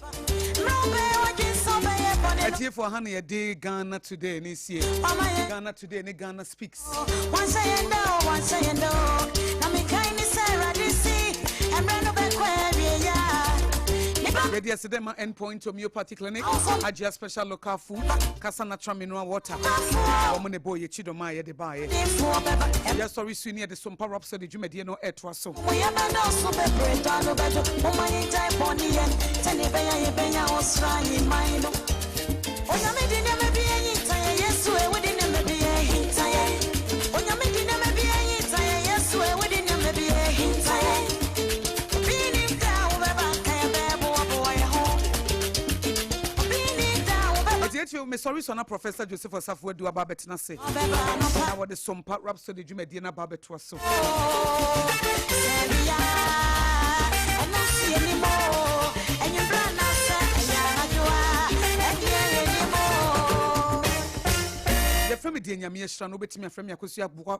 Atiefoɔ, ha na yɛde Ghana Today ne sie, Ghana Today ne Ghana Speaks. Wanhyɛ yɛn da o, wanhyɛ yɛn da o. Na mekae ne sɛ Awurade si, ɛmmerɛ no bɛkɔ awie ya. Nipa Yɛde ɛsɛ ma Endpoint Homeopathy Clinic, Agia Special Local Food, Kasa Natural Mineral Water, wɔn ne bɔ yɛkyi dɔm a yɛde baeɛ. Difoɔ bɛba. Yɛsɔre su ne yɛde Sompa Rhapsody dwumadie no ɛtoa so. Mo yɛ bɛdɔɔso bebree da no bɛdwo. Momma yɛngyae bɔne yɛn sɛne ɛbɛyɛ a yɛbɛnya ɔsoro ahemman no. Onyame de nneɛma bi ahinta yɛn, Yesu ɛ, wode nneɛma bi ahinta yɛn. Onyame de nneɛma bi ahinta yɛn, Yesu ɛ, wode nneɛma bi ahinta yɛn. Obi nim da a wobɛba nka yɛbɛboaboa yɛn ho. Obi nim da a wobɛba. Ɛti akyi mesɔre so na Professor Joseph Osafo Adu aba abɛtena ase Ɔbɛba anɔpa. na wɔde Sompa Rhapsody dwumadie no aba abɛtoa so. Sɛbia, ɛno nso yɛ nim o. Anwummerɛ anaasɛ ɛyɛ anadwo a, ɛdeɛ yɛ nim o. Yɛfrɛ me deɛ Nyame ahyira no, wobɛtumi afrɛ me Akosua Aboa.